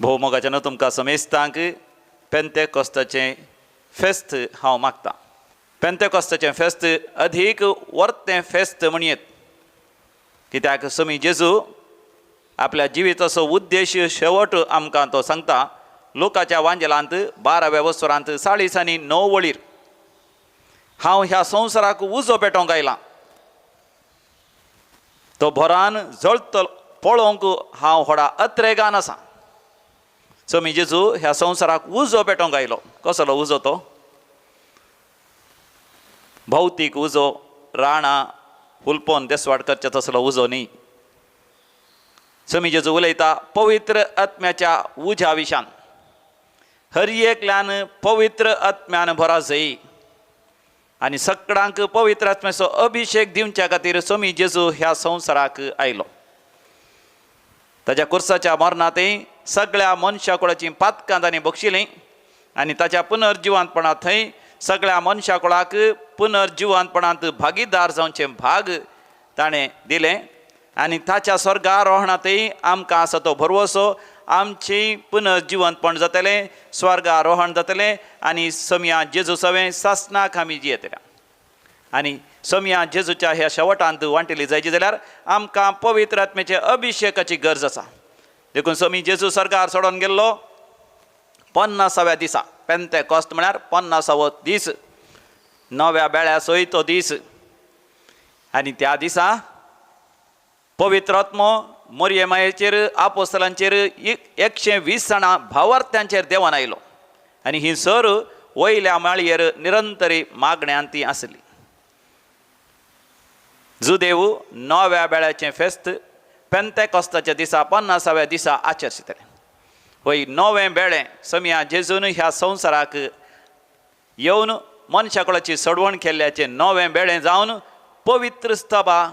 भोवमोगाच्यान तुमकां समेस्तांक पेंतेकोस्ताचें फेस्त हांव मागतां. पेंतेकोस्ताचें फेस्त अधीक वर्तें फेस्त म्हणयेत, कित्याक समी जेजू आपल्या जिविताचो उद्देश शेवट आमकां तो सांगता. लोकाच्या वांजेलांत 12व्या वसरांत 40 आनी 9 वळीर, हांव ह्या संवसाराक उजो पेटोवंक आयलां, तो भरान जळतलो पळोवंक हांव व्हडा अत्रेगान आसा. समी जेजू ह्या संवसाराक उजो पेटोवंक आयलो. कसलो उजो तो? भौतीक उजो, राणां हुलपोन देसवाड करचे तसलो उजो न्ही. समी जेजू उलयता पवित्र आत्म्याच्या उज्या विशान. हर एकल्यान पवित्र आत्म्यान भरा जाय आनी सगळ्यांक पवित्र आत्म्याचो अभिशेक दिवच्या खातीर समी जेजू ह्या संवसाराक आयलो. ताच्या कुर्साच्या मरणांतय सगळ्या मनशा कुळाचीं पातकां ताणें बक्षिलीं आनी ताच्या पुनर्जिवंतपणांत थंय सगळ्या मनशा कुळाक पुनर्जिवंतपणांत भागीदार जावचें भाग ताणें दिलें आनी ताच्या स्वर्गारोहणांतय आमकां आसा तो भरवसो, आमचें पुनर्जिवंतपण जातलें, स्वर्गारोहण जातलें आनी समया जेजू सवें सासणाक आमी जियेतले. आनी समया जेजूच्या ह्या शेवटांत वांटिल्ली जायची जाल्यार आमकां पवित्र आत्म्याचे अभिशेकाची गरज आसा. देखून समी जेजू स्वर्गार सोडून गेल्लो 50व्या दिसा, पेंतेकोस्त म्हळ्यार 50वो दीस, नव्या बेळ्या सयत तो दीस. आनी त्या दिसा पवित्र आत्मो मोरये मायेचेर आपोस्तलांचेर 120 जाणां भावार्थ्यांचेर देवान आयलो आनी ही सर वयल्या माळयेर निरंतरी मागण्यान ती आसली. जुदेव नव्या बेळ्याचें फेस्त पेंतेकोस्ताच्या दिसा 50व्या दिसा आचरशितले. वय नवें बेळें समया जेजून ह्या संवसाराक येवन मनशा कुळाची सडवण केल्ल्याचें नवें बेळें जावन पवित्र सभा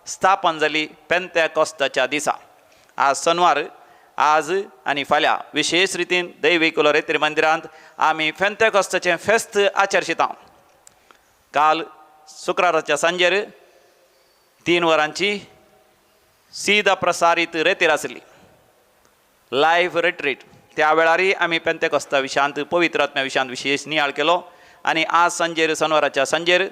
स्थापन जाली पेंतेकोस्ताच्या दिसा. आज सनवार, आज आनी फाल्यां विशेश रितीन दैवीक लोरेत्री मंदिरांत आमी पेंतेकोस्ताचें फेस्त आचरशिता. काल शुक्राराच्या सांजेर 3 वरांची सीधा प्रसारीत रेतीर आसली लायव्ह रिट्रीट. त्या वेळारय आमी पेंतेकोस्ता विशांत पवित्र आत्म्या विशांत विशेश नियाळ केलो आनी आज सांजेर सनवाराच्या सांजेर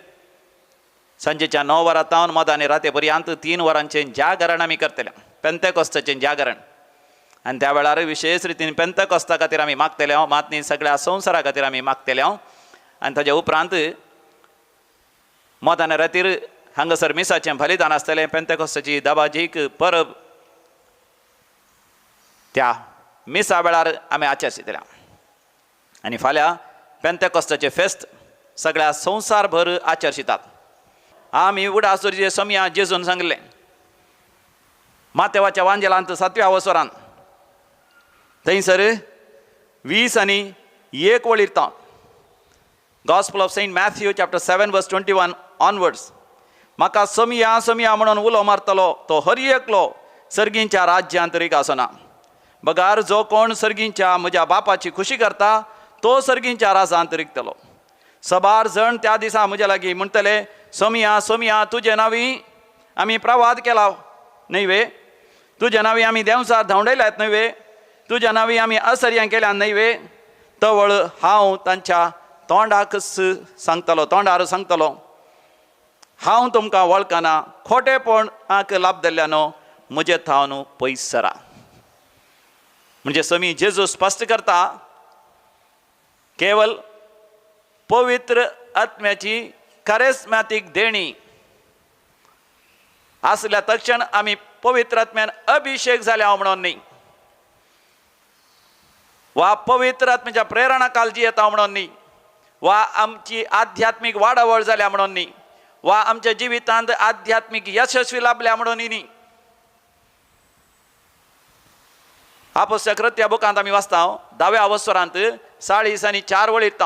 सांजेच्या 9 वरां तावन मदानी राते पर्यंत 3 वरांचें जागरण आमी करतले, पेंतेकोस्ताचें जागरण. आनी त्या वेळार विशेश रितीन पेंतेकोस्ता खातीर आमी मागतले हांव, मात न्ही सगळ्या संवसारा खातीर आमी मागतले हांव. आनी ताज्या उपरांत मदानी रातीर हांगासर मिसाचें बलिदान आसतलें, पेंतेकोस्ताची दबाजीक परब त्या मिसा वेळार आमी आचरशितले. आनी फाल्यां पेंतेकोस्ताचें फेस्त सगळ्या संवसारभर आचरशितात. आमी उडास दवरचे समया जेजून सांगलें मातेवाच्या वांजेलांत 7व्या वसरान थंयसर 20 आनी 1 वळीर तावन, gospel of Saint Matthew chapter 7 verse 21 onwards, म्हाका समया समया म्हणून उलो मारतलो तो हर एकलो सर्गींच्या राज्यांत रीग आसना, बगार जो कोण सर्गींच्या म्हज्या बापाची खुशी करता तो सर्गींच्या राजांत रिगतलो. सबार जण त्या दिसा म्हज्या लागीं म्हणटले, सोमिया सोमिया तुजे नांवी आमी प्रवाद केला न्हय वे, तुजे नांवी आमी देंवचार धांवडयल्यात न्हय वे, तुज्या नांवी आमी असर्यां केल्यात न्हय वे. तवळ हांव तांच्या तोंडाकच सांगतलो, तोंडार सांगतलो, हांव तुमकां वळखना, खोटेपणाक लाभदिल्ल्यानो म्हजे थावन पयस सरा. म्हणजे समी जेजू स्पश्ट करता, केवल पवित्र आत्म्याची कॅरिस्मॅटीक देणी आसल्या तक्षण आमी पवित्र आत्म्यान अभिशेक जाल्या म्हणून न्ही, वा पवित्र आत्म्याच्या प्रेरणा काल जियेता म्हणून न्ही, वा आमची आध्यात्मीक वाडावळ जाल्या म्हणून न्ही, वा आमच्या जिवितांत आध्यात्मीक यशस्वी लाभल्या म्हणून न्ही. आपोसच्या कृत्या बुकांत आमी वाचता 10व्या अवसरांत 40 आनी 4 वळीत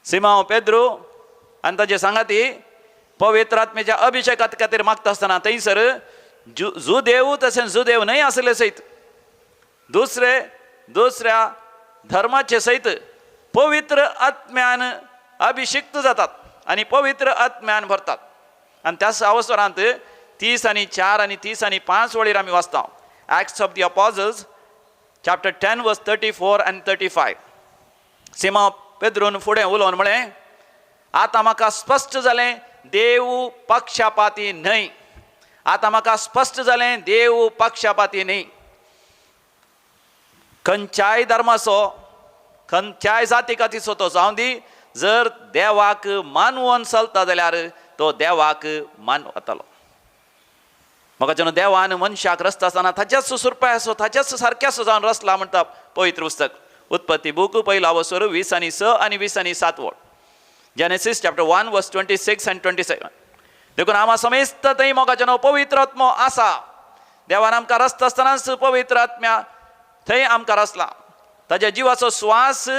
सिमांव पेद्रू आनी ताजे सांगाती पवित्र आत्म्याच्या अभिशेका खातीर मागता आसतना थंयसर जुदेव तशें जुदेव न्हय आसले सयत दुसरे दुसऱ्या धर्माचे सयत पवित्र आत्म्यान अभिशिक्त जातात आनी पवित्र आत्म्यान भरतात. आनी त्याच अवसरांत 30 आनी 4 आनी 30 आनी 5 वळीर आमी वाचता, Acts of the Apostles chapter 10 verse 34 आनी 35. सिमांव पेद्रून फुडें उलोवन म्हळें, आतां म्हाका स्पश्ट जालें देव पक्षपाती न्हय. आतां म्हाका स्पश्ट जालें देव पक्षपाती न्हय. खंयच्याय धर्माचो, खंयच्याय जाती कातीचो तो जावं दी, जर देवाक मानवून चलता जाल्यार तो देवाक मानवतालो. म्हाका जेन्ना देवान मनशाक रचता आसतना ताच्याच सुरपाय आसो, ताच्याच सारक्यासो जावन रचला म्हणटा पवित्र पुस्तक. उत्पत्ती बूक पयलो वसर 20 आनी 6 आनी 20 आनी 7 वळ. Genesis chapter 1 verse 26 आनी 27. देखून आमा समेस्त थंय मोगाचें नांव पवित्र आत्मो आसा. देवान आमकां रचता आसतनाच पवित्र आत्म्या थंय आमकां रचला. ताज्या जिवाचो स्वास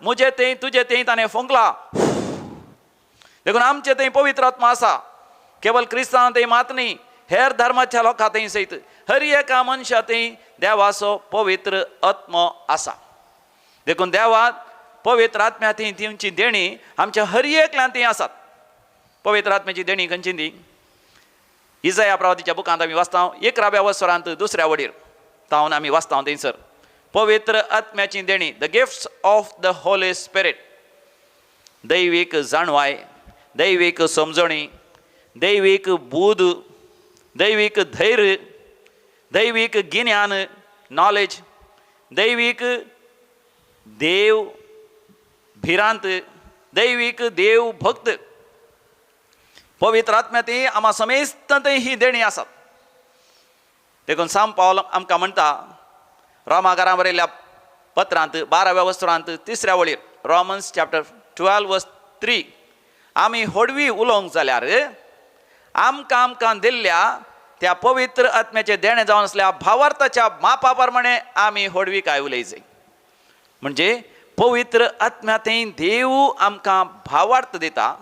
म्हजे थंय तुजे थंय ताणें फुंकला. देखून आमचे थंय पवित्र आत्मा आसा. केवल क्रिस्तांव थंय मात न्ही, हेर धर्माच्या लोकां थंय सयत हर एका मनशा थंय देवाचो पवित्र आत्मो आसा. देखून देवात पवित्र आत्म्या थंय दिवची देणी आमच्या हर एकल्यान थंय आसात. पवित्र आत्म्याची देणी खंयची ती? इजया प्रवादीच्या बुकांत आमी वाचता, 11व्या वसरांत दुसऱ्या वडीर तावन आमी वाचता थंयसर पवित्र आत्म्याची देणी, the gifts of the Holy Spirit. दैवीक जाणवाय, दैवीक समजणी, दैवीक बूद, दैवीक धैर्य, दैवीक गिन्यान नॉलेज, दैवीक देव भिरांत, दैवीक देव भक्त. पवित्र आत्म्या ती आमा समेस्त थंय ही देणी आसात. देखून सांत पावल आमकां म्हणटा रोमाकारां बरयल्ल्या पत्रांत 12व्या वस्त्रांत तिसऱ्या वळीर, रोमन्स चॅप्टर 12 वर्स 3, आमी होडवी उलोवंक जाल्यार आमकां आमकां दिल्ल्या त्या पवित्र आत्म्याचें देणें जावन आसल्या भावार्थाच्या मापा प्रमाणे आमी होडवी काय उलयचे. म्हणजे पवित्र आत्म्या थंय देव आमकां भावार्थ दिता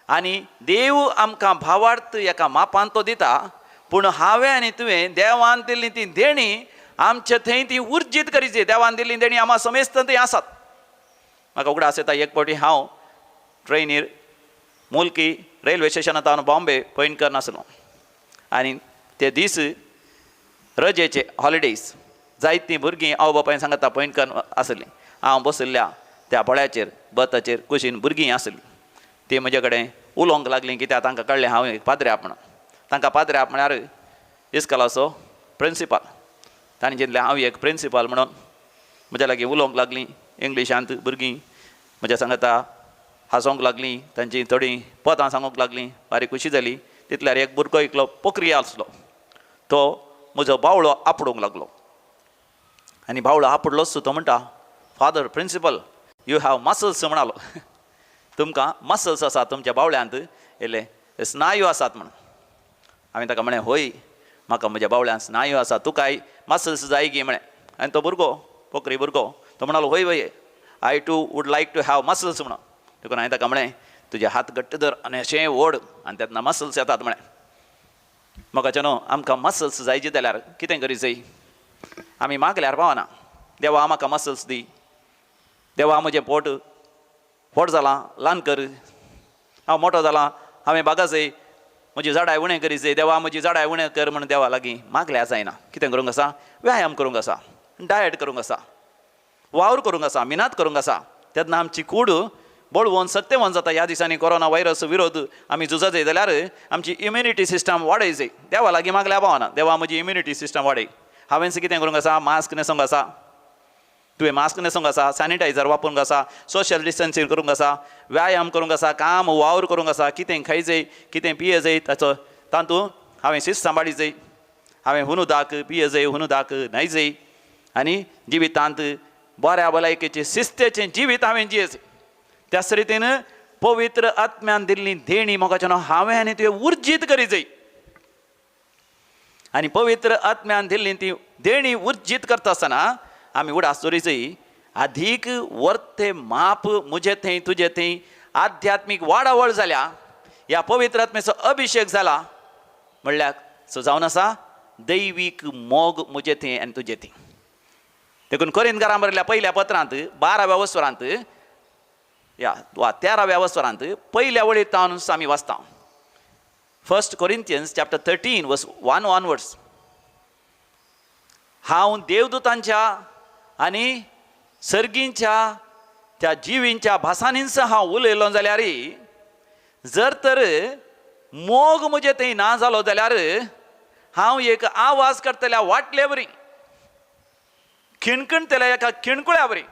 आनी देव आमकां भावार्थ एका मापान तो दिता. पूण हांवें आनी तुवें देवान दिल्ली ती देणी आमचे थंय ती उर्जीत करीची. देवान दिल्ली देणी आमा समेस्त थंय आसात. म्हाका उगडास येता, एक फावटी हांव ट्रेनीर मुल्की रेल्वे स्टेशनांत हांव बॉम्बे पयण करनासलो आनी ते दीस रजेचे, हॉलिडेज. जायतीं भुरगीं आवय बापायन सांगता पयण कर आसलीं. हांव बशिल्ल्या त्या बळ्याचेर बताचेर कुशीन भुरगीं आसलीं. ती म्हजे कडेन उलोवंक लागलीं, कित्याक तांकां कळ्ळें हांव एक पाद्र्याप म्हणून. तांकां पाद्र्याप म्हळ्यार इस्कोलाचो प्रिंसिपाल. तांणी चिंतलें हांव एक प्रिंसिपाल म्हणून. म्हज्या लागीं उलोवंक लागलीं इंग्लिशांत. भुरगीं म्हज्या सांगता हांसोंक लागलीं, तांची थोडीं पदां सांगूंक लागलीं. बारी खुशी जाली. तितल्यार एक भुरगो एकलो पोकरी आसलो, तो म्हजो बावळो आपडूंक लागलो आनी बावळो आपडलोच, तो म्हणटा, "Father principal, you have muscles" म्हणालो. तुमकां मसल्स आसात, तुमच्या बावळ्यांत येयले स्नायू आसात म्हणून. हांवें ताका म्हळें, "होय, म्हाका म्हज्या बावळ्यांत स्नायू आसात. तुकाय मसल्स जाय गी?" म्हळें. आनी तो भुरगो, पोकरी भुरगो, तो म्हणालो, "होय होय, I too would like to have muscles" म्हणून. देखून हांवें ताका म्हळें, "तुजे हात घट्ट धर आनी अशें ओड आनी तेन्ना मसल्स येतात" म्हळें. म्हाका न्हू, आमकां मसल्स जायचे जाल्यार कितें करी जाय? आमी मागल्यार पावना, "देवा म्हाका मसल्स दी, देवा म्हजें पोट व्हड जालां ल्हान कर, हांव मोटो जालां, हांवें बागा जाय, म्हजी जडाय उणें करी जाय, देवा म्हजी जडाय उणें कर" म्हणून देवा लागीं मागल्यार जायना. कितें करूंक आसा? व्यायाम करूंक आसा, डायट करूंक आसा, वावर करूंक आसा, मिनात करूंक आसा. तेन्ना आमची कूड बळवंत सत्यवंत जाता. ह्या दिसांनी कोरोना व्हायरस विरोध आमी झुजत जाय जाल्यार आमची इम्युनिटी सिस्टम वाडय जाय. देवा लागीं मागल्या पावना, "देवा म्हजी इम्युनिटी सिस्टम वाडय." हांवें कितें करूंक आसा? मास्क न्हेसूंक आसा. तुवें मास्क न्हेसूंक आसा, सॅनिटायझर वापरूंक आसा, सोशल डिस्टन्सींग करूंक आसा, व्यायाम करूंक आसा, काम वावर करूंक आसा. कितें खाय जाय, कितें पिये जाय, ताचो तातूंत हांवें शिस्त सांबाळी जाय. हांवें हुनू दाक पिये जाय, हुनू दाक न्हाय जाय आनी जिवितांत बऱ्या भलायकेचें शिस्तेचें जिवीत हांवें जिये जाय. त्याच रितीन पवित्र आत्म्यान दिल्ली देणी मोगाचें हांवें आनी तुवें उर्जीत करी जाय. आनी पवित्र आत्म्यान दिल्ली ती देणी उर्जीत करता आसतना आमी उडास दवरी जाय, आधीक वर्ते माप म्हजे थंय तुजे थंय आध्यात्मीक वाडावळ जाल्या, ह्या पवित्र आत्म्याचो अभिशेक जाला म्हणल्यार सो जावन आसा दैवीक मोग म्हजे थंय आनी तुजे थंय. देखून कोरिंतकारां बरयल्ल्या पयल्या पत्रांत 12व्या वसरांत या वा 13व्या वसरांत पयल्या वळीत तावन आमी वाचता. First Corinthians chapter 13 verse 1 onwards. हांव देवदूतांच्या आनी सर्गींच्या त्या जिवींच्या भासांनीच हांव उलयलो जाल्यार, जर तर मोग म्हजे थंय ना जालो जाल्यार हांव एक आवाज करतल्या वाटले वरी, खिणखिणतल्या एका खिणकुळ्या वरी.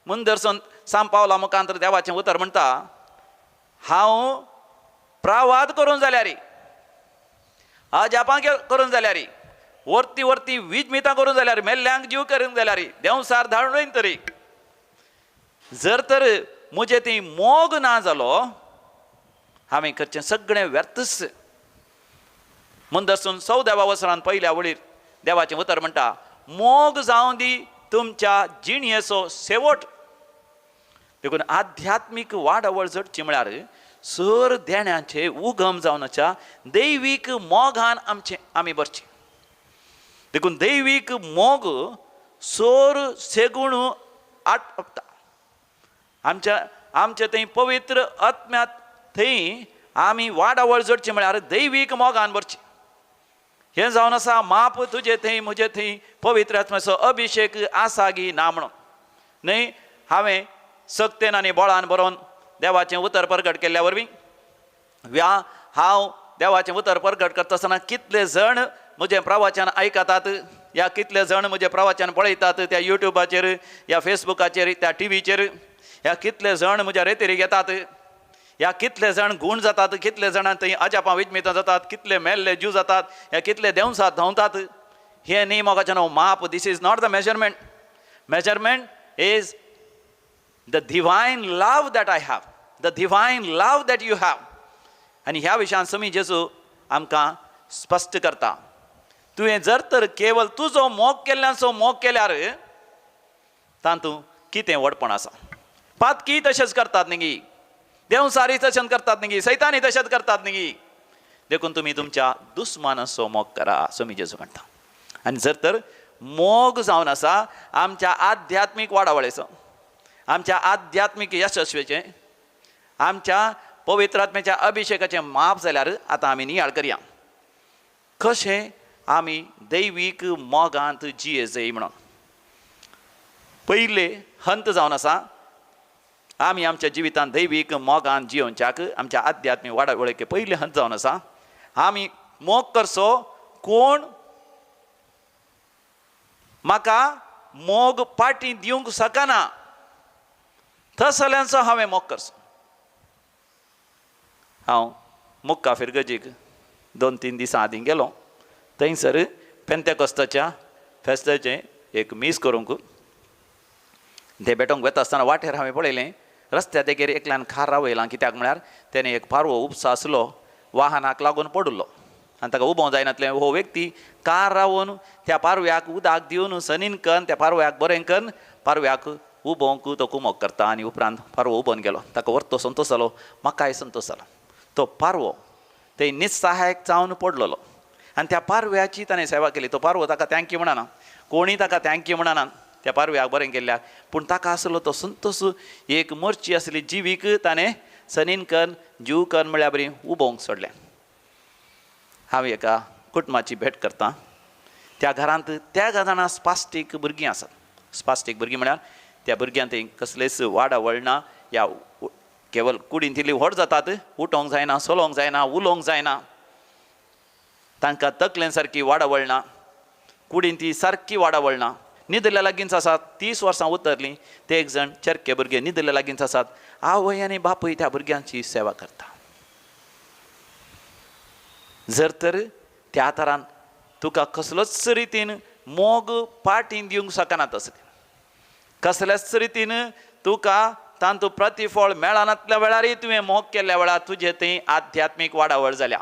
मुंदरसून सांग पावला मुखांतर देवाचें उतर म्हणटा, हांव प्रावाद करून जाल्यार, अजापां करून जाल्यार, वरती वरती वीज मितां करून जाल्यार, मेल्ल्यांक जीव करून जाल्यार, देंवसार धाडून तरी, जर तर म्हजें ती मोग ना जालो, हांवें करचें सगळें व्यर्थच. मुंदरसून 14व्या वसरान पयल्या वळीर देवाचें उतर म्हणटा, मोग जावं दी तुमच्या जिणयेचो शेवट. देखून आध्यात्मीक वाडावळ जडची म्हळ्यार सर देण्याचे उगम जावनाच्या दैवीक मोगान आमचें आमी भरचें. देखून दैवीक मोग सोर सेगूण आटपता. आमच्या आमचे थंय पवित्र आत्म्यांत थंय आमी वाडावळ जडची म्हळ्यार दैवीक मोगान भरची. हें जावन आसा माप तुजे थंय म्हजे थंय पवित्र आत्म्याचो अभिशेक आसा गी ना म्हणून न्हय. हांवें सक्तेन आनी बळान बरोवन देवाचें उतर परगट केल्ल्या वरवीं व्या हांव देवाचें उतर परगट करता आसतना कितले जण म्हजें प्रवचन आयकतात, या कितले जण म्हजें प्रवचन पळयतात त्या युट्यूबाचेर, या फेसबुकाचेर, त्या टिवीचेर, ह्या कितले जण म्हज्या रेतीर घेतात, ह्या कितले जण गूण जातात, कितले जाणां थंय अजापां विजमितां जातात, कितले मेल्ले जीव जातात, ह्या कितले देंवसात धांवतात. हें न्ही मोगाचें न्हू माप. This is not the measurement. Measurement is the divine love that I have, the divine love that you have. आनी ह्या विशयान समी जेजू आमकां स्पश्ट करता, तुवें जर तर केवल तुजो मोग केल्ल्याचो मोग केल्यार तातूंत कितें व्हडपण आसा. पातकी तशेंच करतात न्ही, देंवसारी तशेंच करतात न्ही, सैतानी तशेंच करतात न्ही. देखून तुमी तुमच्या दुस्मानाचो मोग करा, समी जेजू म्हणटा. आनी जर तर मोग जावन आसा आमच्या आध्यात्मीक वाडावळेचो, आमच्या आध्यात्मीक यशस्वेचें, आमच्या पवित्र आत्म्याच्या अभिशेकाचें माप जाल्यार आतां आमी नियाळ करया कशें आमी दैवीक मोगांत जिये जाय म्हणून. पयले हंत जावन आसा आमी आमच्या जिवितांत दैवीक मोगान जियोवच्याक आमच्या आध्यात्मीक वाडावळेक पयले हंत जावन आसा आमी मोग करचो कोण म्हाका मोग पाटी दिवंक शकना तसल्यांचो हांवें मोग करचो. हांव मुक्का फिरगजीक 2-3 दिसां आदीं गेलो, थंयसर पेंतेकोस्ताच्या फेस्ताचें एक मीस करूंक ते भेटोंक वता आसतना वाटेर हांवें पळयलें रस्त्या देगेर एकल्यान खार रावयलां. कित्याक म्हळ्यार तेणें एक पारवो उपसा आसलो, वाहनाक लागून पडिल्लो आनी ताका उबोंक जायनातलें. हो व्यक्ती कार रावून त्या पारव्याक उदक दिवन सनीन कन्न त्या पारव्याक बरें कन्न पारव्याक उबोवंक तो कुमोक करता आनी उपरांत पारवो उबोवन गेलो. ताका व्हरतो संतोश जालो, म्हाकाय संतोश जालो. तो पारवो थंय निस्सहायक जावन पडलेलो आनी त्या पारव्याची ताणें सेवा केली. तो पारवो ताका thank you म्हणना, कोणीय ताका thank you म्हणना त्या पारव्याक बरें केल्ल्याक, पूण ताका आसलो तो संतोश. एक मोर्ची आसली जिवीक ताणें सनीन कन्न जीव कन्न म्हळ्यार बरी उबोवंक सोडलें. हांव एका कुटुंबाची भेट करता, त्या घरांत त्या जाणां स्पास्टीक भुरगीं आसात. स्पास्टीक भुरगीं म्हळ्यार त्या भुरग्यांक थंय कसलेच वाडावळ ना, या केवल कुडीन तितली व्हड जातात, उठोवंक जायना, चलोवंक जायना, उलोवंक जायना, तांकां तकलेन सारकी वाडावळ ना, कुडीन ती सारकी वाडावळ ना, न्हिदल्या लागींच आसात. 30 वर्सां उतरलीं ते एक जाण चरके भुरगे न्हिदल्या लागींच आसात. आवय आनी बापूय त्या भुरग्यांची सेवा करता. जर तर त्या तरान तुका कसलोच रितीन मोग पाटीन दिवंक शकना, तसलें कसल्याच रितीन तुका तांतू प्रतिफळ मेळनातल्या वेळारय तुवें मोग केल्ल्या वेळार तुजें थंय आध्यात्मीक वाडावळ जाल्या.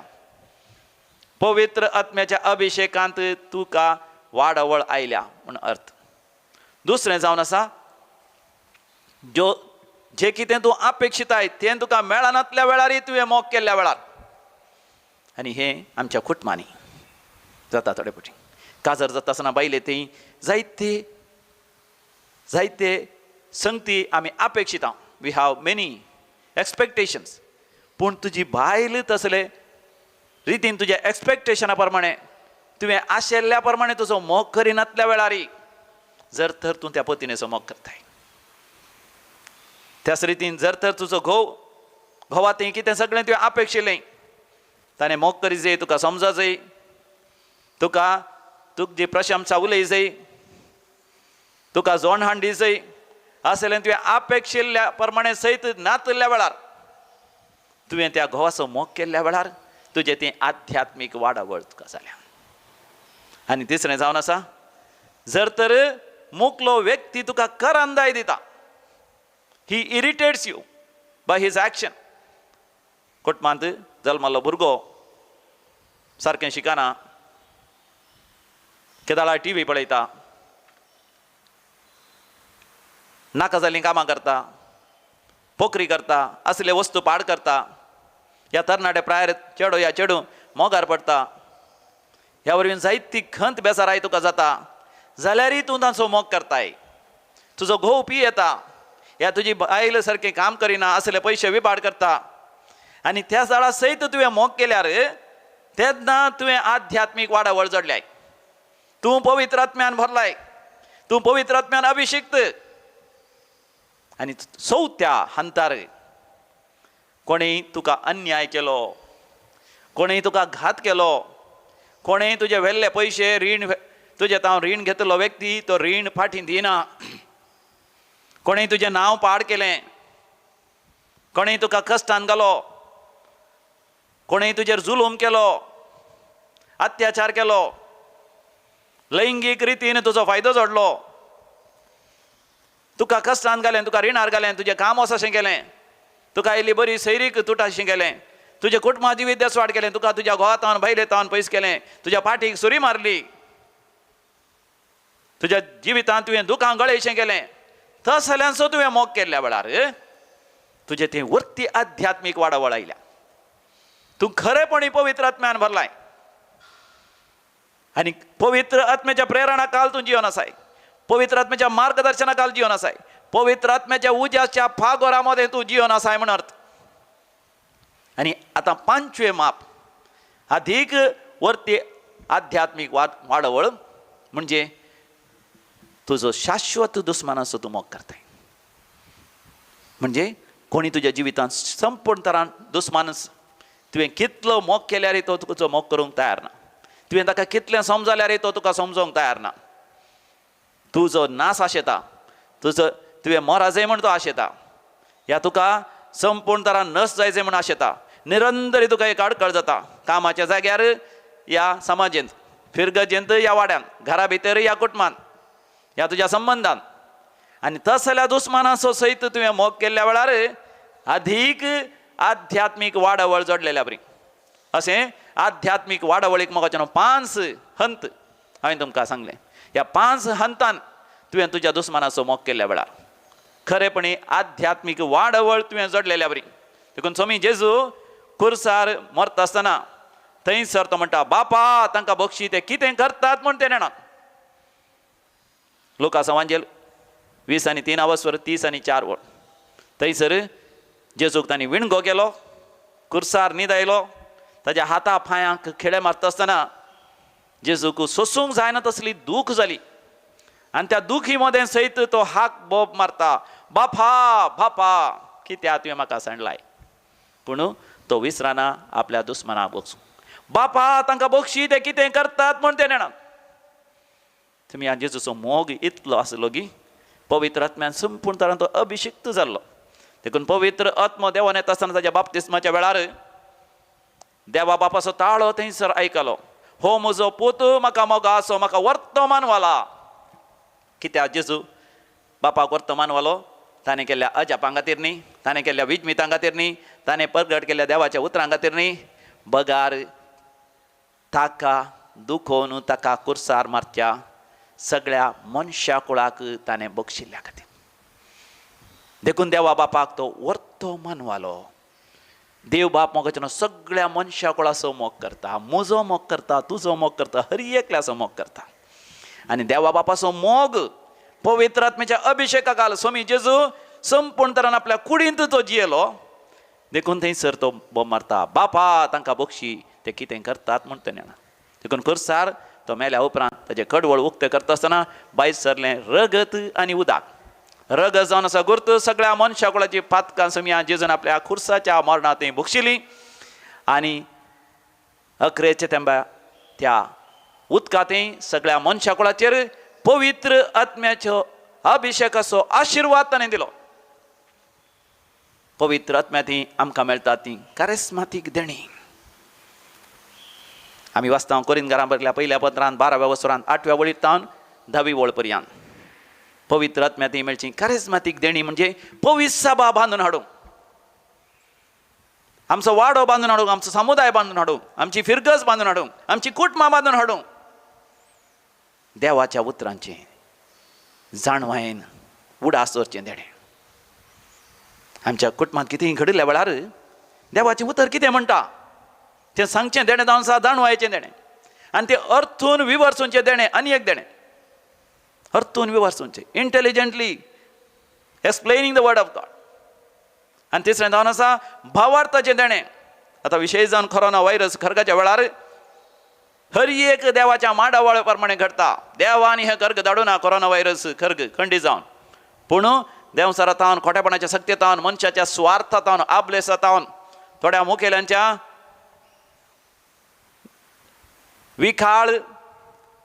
पवित्र आत्म्याच्या अभिशेकांत तुका वाडावळ आयल्या म्हूण अर्थ. दुसरें जावन आसा ज्यो जें कितें तूं अपेक्षिताय तें तुका मेळनातल्या वेळारय तुवें मोग केल्ल्या वेळार. आनी हें आमच्या कुटुंबांनी जाता. थोडे फावटी काजार जाता आसतना बायले थंय जायते जायते संगती आमी अपेक्षिता, we have many expectations. पूण तुजी बायल तसले रितीन तुज्या एक्सपेक्टेशना प्रमाणे तुवें आशिल्ल्या प्रमाणे तुजो मोग करिनातल्या वेळार जर तर तूं त्या पतिनेचो मोग करताय. त्याच रितीन जर तर तुजो घोव घोवा तें कितें सगळें तुवें अपेक्षिलें, ताणें मोग करी जाय, तुका समजा जाय, तुका तुजी प्रशंसा उलय जाय, तुका जोण हांडी जाय, आसलें तुवें अपेक्षिल्ल्या प्रमाणे सयत नातल्या वेळार तुवें त्या घोवाचो मोग केल्ल्या वेळार तुजें ती आध्यात्मीक वाडावळ तुका जाल्या. आनी तिसरें जावन आसा, जर तर मुकलो व्यक्ती तुका करंदाय दिता, he irritates you by his action. कुटुंबांत जल्मल्लो भुरगो सारकें शिकना, केदाळा टी व्ही पळयता, नाका जाल्लीं कामां करता, पोकरी करता, असले वस्तू पाड करता, ह्या तरणाटे प्रायर चेडो ह्या चेडूं मोगार पडटा, ह्या वरवीं जायती खंत बेजाराय तुका जाता, जाल्यारय तूं तांचो मोग करताय. तुजो घोव पियेता, ह्या तुजी बायल सारकें काम करिना, असले पयशे विबाड करता, आनी त्या जाळा सयत तुवें मोग केल्यार तेन्ना तुवें आध्यात्मीक वाडावळ जडल्याय, तूं पवित्र आत्म्यान भरलाय, तूं पवित्र आत्म्यान अभिषिक्त. आनी चवथ्या हंतार कोणें तुका अन्याय केलो, कोणें तुका घात केलो, कोणें तुजे व्हेल्ले पयशे रीण तुजे तांव रीण घेतलो व्यक्ती तो रीण फाटीं दिना, कोणें तुजें नांव पाड केलें, कोणें तुका कश्टान घालो, कोणें तुजेर जुलूम केलो, अत्याचार केलो, लैंगीक रितीन तुजो फायदो जोडलो, तुका कश्टान घालें, तुका रिणार घालें, तुजें काम वचशें केलें, तुका आयली बरी सैरीक तुटाशें केलें, तुजें कुटुंबा जिवीत देसवाड केलें, तुका तुज्या घोवातावन बायलेतावन पयस केलें, तुज्या पाठीक सुरी मारली, तुज्या जिवितांत तुवें दुकां गळयशें केलें, तसल्यांचो तुवें मोग केल्ल्या वेळार तुजें ती वरती आध्यात्मीक वाडावळ आयल्या, तूं खरेपणी पवित्र आत्म्यान भरलाय आनी पवित्र आत्म्याच्या प्रेरणा काल तूं जिवन आसाय, पवित्र आत्म्याच्या मार्गदर्शना काल जिवन आसाय, पवित्र आत्म्याच्या उज्याच्या फागोरा मदें तूं जिवन आसाय म्हण अर्थ. आनी आतां पांचवें माप अधिक वरती आध्यात्मीक वाडावळ म्हणजे तुजो शाश्वत दुस्मानाचो तूं मोग करताय. म्हणजे कोणी तुज्या जिवितांत संपूर्ण तरान दुस्मान तुवें कितलो मोग केल्यार तो तुजो मोग करूंक तयार ना, तुवें ताका कितलें समजल्यार तो तुका समजोंक तयार ना, तुजो नास आशेता, तुजो तुवें मोराजय म्हण तो आशेता, ह्या तुका संपूर्ण तरान नस जायचे म्हण आशेता, निरंतरी तुका एक आडखळ जाता कामाच्या जाग्यार ह्या समाजेंत, फिरगजेंत ह्या वाड्यान, घरा भितर ह्या कुटुंबान, ह्या तुज्या संबंदान. आनी तसल्या दुस्मानाचो सयत तुवें मोग केल्ल्या वेळार अधिक आध्यात्मीक वाडावळ जोडलेल्या बरी. अशें आध्यात्मीक वाडावळीक मोगाचें 5 हंत हांवें तुमकां सांगलें. ह्या 5 हंतान तुवें तुज्या दुस्मानाचो मोग केल्ल्या वेळार खरेपणी आध्यात्मीक वाडावळ तुवें जोडलेल्या बरी. देखून स्वामी जेजू कुर्सार मरता आसतना थंयसर तो म्हणटा, बापा तांकां बक्षी ते कितें करतात म्हूण ते नेणात. लुका सवांजेल 20:3 आवस्वर 30:4 वळ. थंयसर जेजूक तांणी विणगो केलो, कुर्सार न्हीद आयलो, ताज्या हाता पांयांक खेळे मारता आसतना जेजूक सोसूंक जायना तसली दूख जाली आनी त्या दुखी मदें सयत तो हाक बोब मारता, बापा बापा कित्याक तुवें म्हाका सांडलाय. पूण तो विसराना आपल्या दुस्मनाक बक्षू, बापा तांकां बक्षी ते कितें करतात म्हूण ते नेणात. तुमी ह्या जेजूचो मोग इतलो आसलो की पवित्र आत्म्यान संपूर्ण तरान तो अभिषिक्त जाल्लो. देखून पवित्र आत्मो देवान येता आसतना ताज्या बाप्तिस्माच्या वेळार देवा बापाचो ताळो थंयसर आयकलो, हो म्हजो पूत म्हाका मोगा आसो, म्हाका वर्तमान वाला. कित्याक जेजू बापाक वर्तमान वालो? ताणें केल्ल्या अजापां खातीर न्ही, ताणें केल्ल्या विजमितां खातीर न्ही, ताणें परगट केल्ल्या देवाच्या उतरां खातीर न्ही, बगार ताका दुखोवन ताका कुर्सार मारच्या सगळ्या मनशा कुळाक ताणें बक्षिल्ल्या खातीर. देखून देवा बापाक तो वर्तमान वालो. देव बाप मोगाचें सगळ्या मनशा कुळाचो मोग करता, म्हजो मोग करता, तुजो मोग करता, हर एकल्याचो मोग करता. आनी देवा बापाचो मोग पवित्र आत्म्याच्या अभिषेका काल स्वामी जेजू संपूर्ण तरान आपल्या कुडींत तो जियेलो. देखून थंयसर तो बोब मारता, बापा तांकां बक्षी ते कितें करतात म्हूण ते नेणा. देखून कुर्सार तो मेल्या उपरांत ताजें कडवळ उक्तें करता आसतना भायर सरलें रगत आनी उदक. रगत जावन आसा गुर्त सगळ्या मनशा कुळाची पातकां समिया जेजून आपल्या खुर्साच्या मरणांत भोगशिली आनी अकरेच्या तेंबा त्या उदकांत सगळ्या मनशा कुळाचेर पवित्र आत्म्याचो अभिषेकाचो आशिर्वाद ताणें दिलो. पवित्र आत्म्या ती आमकां मेळटा ती कारेस्मातीक देणी. आमी वाचता कोरिंदकारां बरयल्या पयल्या पत्रांत 12व्या वसरांत 8व्या वळीर तावन 10वी वळ पर्यंत. पवित्र आत्म्या ती मेळची कारेस्मातीक देणी म्हणजे पवित्र सभा बांदून हाडूंक, आमचो वाडो बांदून हाडूंक, आमचो समुदाय बांदून हाडूंक, आमची फिरगज बांदून हाडूंक, आमची कुटुंबां बांदून हाडूंक देवाच्या उतरांचें जाणवायेन उडास दवरचें देणें. आमच्या कुटुंबांत कितेंय घडिल्ल्या वेळार देवाचें उतर कितें म्हणटा तें सांगचें देणें जावन आसा जाणवायेचें देणें, आनी तें अर्थून विवर्सूंचें देणें आनी एक देणें अर्थून विवर्सूंचें, intelligently explaining the word of God. आनी तिसरें जावन आसा भावार्थाचें देणें. आतां विशेश जावन कोरोना व्हायरस खर्गाच्या वेळार हर एक देवाच्या माडावळ प्रमाणे घडटा. देवान हें खर्ग धाडूना कोरोना व्हायरस खर्ग खंडी जावन, पूण देंवसारा तावन खोटेपणाच्या सक्ते तावन मनशाच्या सुवार्था तावन आबलेसा तावन थोड्या मुखेल्यांच्या विखाळ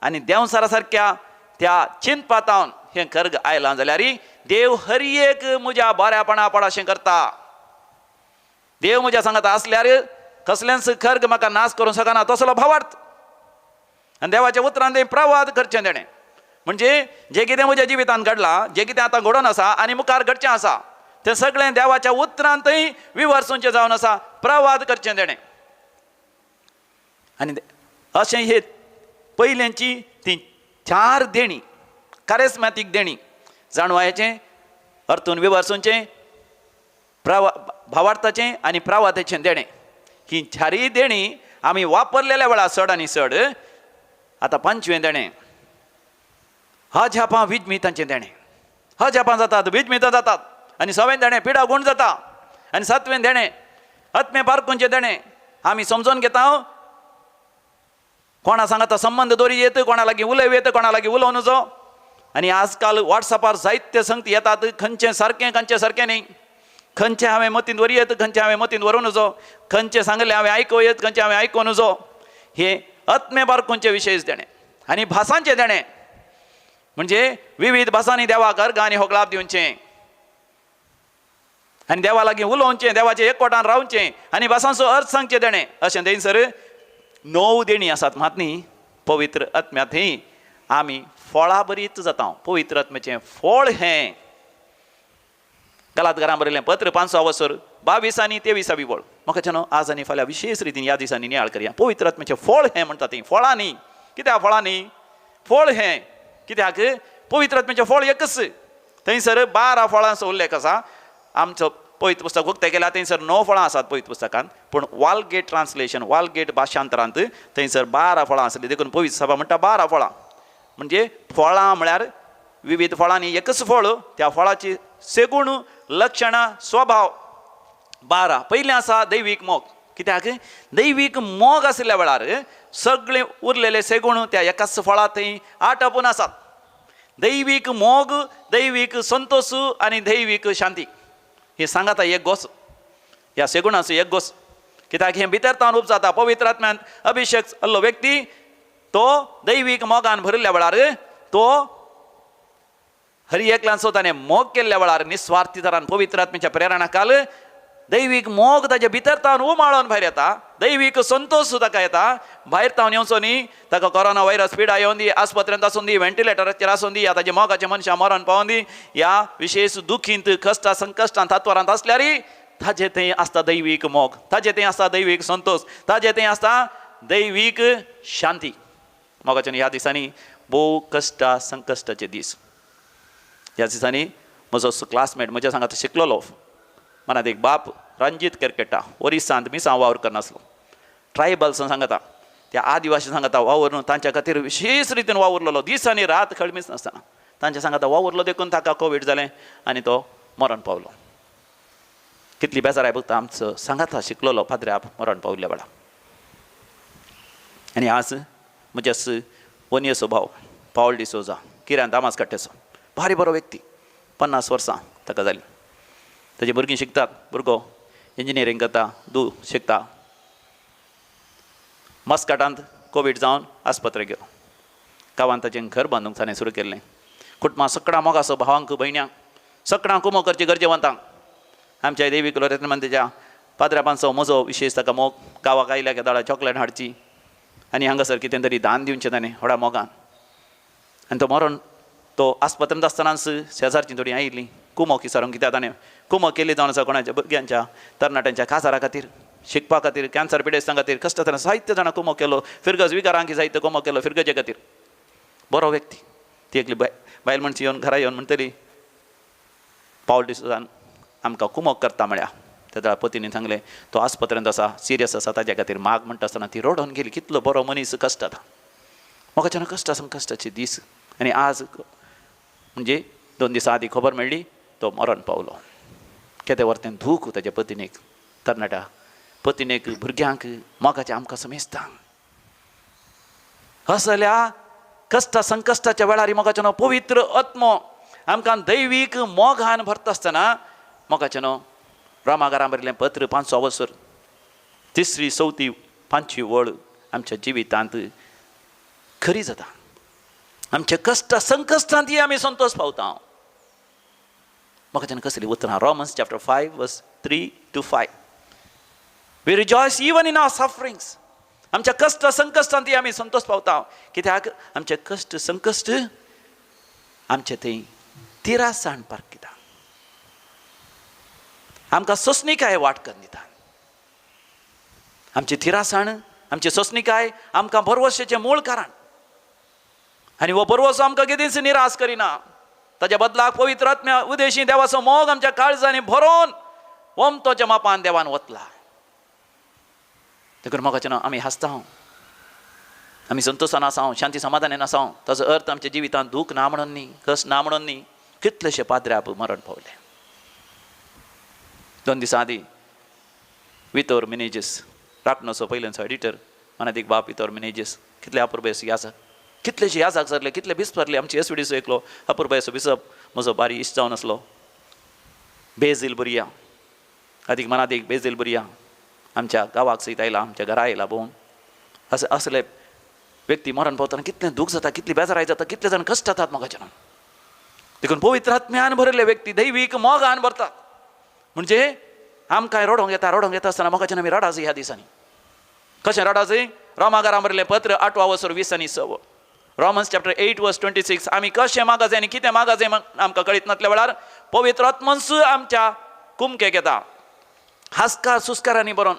आनी देंवसारा सारक्या त्या चिंतपा तावन हें खर्ग आयलां जाल्यार देव हर एक म्हज्या बऱ्यापणा पडाशें करता. देव म्हज्या सांगता आसल्यार कसलेंच खर्ग म्हाका नाश करूंक शकना तसलो भावार्थ. आनी देवाच्या उतरान तें प्रवाद करचें देणें म्हणजे जें कितें म्हज्या जिवितांत घडलां, जें कितें आतां घडोवन आसा आनी मुखार घडचें आसा तें सगळें देवाच्या उतरांतय विवर्सूंचें जावन आसा, प्रवाद करचें देणें. आनी अशें हे पयल्यांची ती 4 देणी कारेस्मॅतीक देणी, जाणवायेचें, अर्थून विवर्सूंचें, भावार्थाचें आनी प्रवादाचें देणें. ही 4 देणी आमी वापरलेल्या वेळार चड आनी चड. आतां 5वें देणें अजापां विजमितांचें देणें. अजापां जातात, विजमितां जातात. आनी 6वें देणें पिडा गूण जाता. आनी 7वें देणें आत्मे पारखूंचें देणें. आमी समजून घेता कोणा सांगाता संबंद दोरी येत, कोणा लागीं उलोवं येत, कोणा लागीं उलोवं नजो. आनी आजकाल वॉट्सॅपार जायते संगती येतात, खंयचें सारकें खंयचें सारकें न्ही, खंयचें हांवें मतींत व्हरी येत, खंयचें हांवें मतींत व्हरूं नजो, खंयचें सांगलें हांवें आयकूं येत, खंयचें हांवें आयकूं नजो. हे आत्मे पारखूंचें विशेश देणें. आनी भासांचें देणें म्हणजे विविध भासांनी देवाक अर्घ आनी होगळाप दिवचें आनी देवा लागीं उलोवचें, देवाचें एकवटान रावचें आनी भासांचो अर्थ सांगचें देणें. अशें थंयसर 9 देणी आसात. मात न्ही पवित्र आत्म्या थंय आमी फळां बरीच जाता. पवित्र आत्म्याचें फळ हें गलातकारां बरयलें पत्र 5 वसर 22 आनी 23 वळ. म्हाका न्हू आज आनी फाल्यां विशेश रितीन ह्या दिसांनी नियाळ करया. पवित्र आत्म्याचें फळ हें म्हणटा ती फळां न्ही. कित्याक फळां न्ही? फळ हें कित्याक? पवित्र आत्म्याचें फळ एकच. थंयसर 12 फळांचो उल्लेख आसा. आमचो पवित्र पुस्तक उक्तें केल्यार थंयसर 9 फळां आसात पवित्र पुस्तकांत, पूण वालगेट ट्रान्सलेशन, वालगेट भाशांतरांत थंयसर 12 फळां आसली. देखून पवित्र सभा म्हणटा 12 फळां. म्हणजे फळां म्हळ्यार विविध फळांनी एकच फळ, त्या फळाची सेगूण लक्षणां स्वभाव 12. पयलें आसा दैवीक मोग. कित्याक? दैवीक मोग आशिल्ल्या वेळार सगळे उरलेले सेगूण त्या एकाच फळां थंय आटपून आसात. दैवीक मोग, दैवीक संतोष आनी दैवीक शांती हे सांगाता एक गोस, ह्या सेगुणाचो एक गोस. कित्याक हें भितर तावन उपजाता. पवित्र आत्म्यान अभिषेक जाल्लो व्यक्ती तो दैवीक मोगान भरिल्ल्या वेळार, तो हर एकल्यान ताणें मोग केल्ल्या वेळार निस्वार्थी तरान पवित्र आत्म्याच्या प्रेरणा काल दैवीक मोग ताजे भितर तावन उमाळोन भायर येता. दैवीक संतोष ताका येता. भायर तावन येवचो न्ही, ताका कोरोना व्हायरस पिडा येवन दी, आस्पत्रेंत आसून दी, व्हेंटिलेटराचेर आसून दी, या ताजे मोगाचे मनशां मरण पावोन दी, ह्या विशेश दुखींत कश्टा संकश्टांत हातवारांत आसल्यार ताजे थंय आसता दैवीक मोग, ताजे थंय आसता दैवीक संतोष, ताजे थंय आसता दैवीक शांती. मोगाच्यान ह्या दिसांनी भोव कश्टा संकश्टाचे दीस. ह्या दिसांनी म्हजो क्लासमेट म्हज्या सांगात शिकलेलो मनात एक बाप रंजीत केरकेटा, ओरिसांत मिसां वावर करनासलो, ट्रायबल्स सांगता, त्या आदिवासी सांगता वावर तांच्या खातीर विशेश रितीन वावुरलेलो, दीस आनी रात खळमीच नासतना तांच्या सांगता वावुरलो. देखून ताका कोवीड जालें आनी तो मरण पावलो. कितली बेजाराय भोगता आमचो सांगाता शिकलेलो पाद्रे आप मरण पावल्या वेळा. आनी आज म्हज्या वनयेचो भाव पावल डिसोजा, किऱ्यान दामास काट्याचो, भारी बरो व्यक्ती, 50 वर्सां ताका जालीं. ताजी भुरगीं शिकतात, भुरगो इंजिनियरींग करता, दू शिकता. मस्काटांत कोवीड जावन आस्पत्रे गेलो. गांवांत ताचें घर बांदूंक ताणें सुरू केल्लें. कुटुंबां सगळ्या मोगाचो भावांक भयण्यांक सगळ्यांक कुमो करची गरजेवंतांक. आमच्या देवी कुलोरेत्न पाद्र्यापांचो म्हजो विशेश ताका मोग. गांवाक आयल्या केदाळा चॉकलेट हाडची आनी हांगासर कितें तरी दान दिवचें ताणें व्हडा मोगान. आनी तो मरण तो आस्पत्रेंत आसतनाच शेजारचीं थोडीं आयिल्लीं कुमो किसारूंक, कित्याक ताणें कुमो केली जावन आसा कोणाच्या भुरग्यांच्या तरणाट्यांच्या काजारा खातीर, शिकपा खातीर, कॅन्सर पिडेस्तां खातीर, कश्ट ताणें जायते जाणां कुमो केलो. फिरगज विकारांक जायते कुमो केलो फिरगजे खातीर. बरो व्यक्ती. ती एकली बायल मनशी येवन घरा येवन म्हणटली, पावल डिसोजान आमकां कुमोक करता म्हळ्या. तेदळा पतीनी सांगलें, तो आस्पत्रेंत आसा, सिरियस आसा, ताज्या खातीर माग म्हणटा आसतना ती रडोवन गेली. कितलो बरो मनीस कश्ट आतां म्हाका कश्ट आसा, कश्टाचे दीस. आनी आज म्हणजे 2 दिसां आदीं खबर मेळ्ळी तो मरण पावलो. केदें व्हर तें दूख ताज्या पतिनेक, तरणाट्या पतिनेक, भुरग्यांक, मोगाच्या आमकां समेस्तांक. असल्या कश्टा संकश्टाच्या वेळार मोगाचें न्हू पवित्र आत्मो आमकां दैवीक मोगान भरता आसतना मोगाचें न्हू रोमागारां बरयलें पत्र 5 वसर 3री 4थी 5वी वळ आमच्या जिवितांत खरी जाता. आमच्या कश्ट संकश्टांत आमी संतोश पावता. म्हाका कसली उतरां, Romans chapter 5 verse 3 to 5. We rejoice even in our sufferings. आमच्या कश्ट संकश्टांत आमी संतोश पावता. कित्याक आमचे कश्ट संकश्ट आमचे थंय तिरासाण पारखिता, आमकां सोंसणीकाय वाट करून दिता. आमची थिरासाण, आमची सोंसणीकाय आमकां भरवशाचें मूळ कारण. आनी हो भरवसो आमकां केदींच निराश करिना. ताच्या बदलाक पवित्र आत्म्या उदेशी देवाचो मोग आमच्या काळजांनी भरोन ओमतोच्या मापान देवान वतला. देखून मोगाचें न्हू आमी हांसता, आमी संतोशान आसा, शांती समाधानान आसा. ताचो अर्थ आमच्या जिवितांत दूख ना म्हणून न्ही, कश्ट ना म्हणून न्ही. कितलेशे पाद्र्याप मरण पावले. 2 दिसां आदीं वितोर मिनेजीस, राखणोचो पयलींचो एडिटर, मनादीक बाप वितोर मिनेजीस, कितले अपुरबायेचो याजक, कितलेशे याजक सरले, कितले बिस्प सरले. आमचे एस वी एकलो अपुरबायेचो बिसप म्हजो बारी इश्ट जावन आसलो, बेजील बुरया, आदीक मनादीक बेजील बुरया आमच्या गांवाक सयत आयला, आमच्या घरा आयला भोंवन. अशें असले व्यक्ती मरण पावतना कितलें दूख जाता, कितली बेजाराय जाता, कितले जाण कश्ट जातात मोगाच्या. देखून पवित्र आत्म्यान भरिल्ले व्यक्ती दैवीक मोगान भरतात. म्हणजे आमकां रडोंक येता, रडोंक येता आसतना मोगाच्यान आमी रडाजय ह्या दिसांनी. कशें रडाजय? रोमागारां बरयलें पत्र 8 वसर 20 आनी 6, रोमन्स चॅप्टर 8 वर्स 26. आमी कशें मागाजय आनी कितें मागाजय आमकां कळीत नासल्या वेळार पवित्र आत्मन्स आमच्या कुमकेक येता, हासकार सुस्कारांनी बरोवन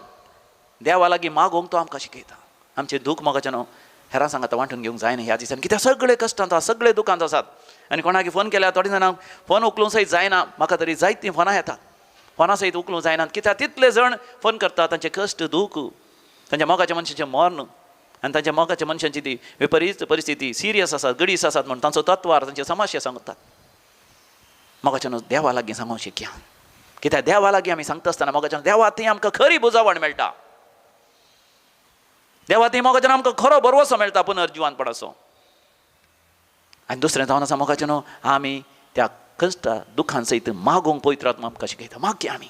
देवा लागीं मागोवंक तो आमकां शिकयता. आमचें दूख मोगाचें न्हू हेरां सांगाता वांटून घेवंक जायना ह्या दिसांनी, कित्याक सगळे कश्टांत आसा, सगळे दुखांत आसात. आनी कोणाक फोन केल्यार थोडीं जाणां फोन उखलूंक सयत जायना. म्हाका तरी जायतीं फोनां येतात, फोना सयत उखलूंक जायनात, कित्याक तितले जाण फोन करतात. तांचे कश्ट दूख, तांच्या मोगाच्या मनशाचें मर्ण आनी तांच्या मोगाच्या मनशांची ती विपरीत परिस्थिती सिरियस आसात, गडीस आसात म्हूण तांचो तत्वार, तांचे समस्या सांगतात. मोगाच्यान देवा लागीं सांगूंक शिकया, कित्याक देवा लागीं आमी सांगता आसतना मोगाच्यान देवा थंय आमकां खरी बुजावण मेळटा, देवा थंय मोगाच्यान आमकां खरो भरवसो मेळटा, पुनर्जिवनपणाचो. आनी दुसरें जावन आसा मोगाच्यान आमी त्या कश्टा दुखान सयत मागूंक पवित्र आत्मा आमकां शिकयता. मागया आमी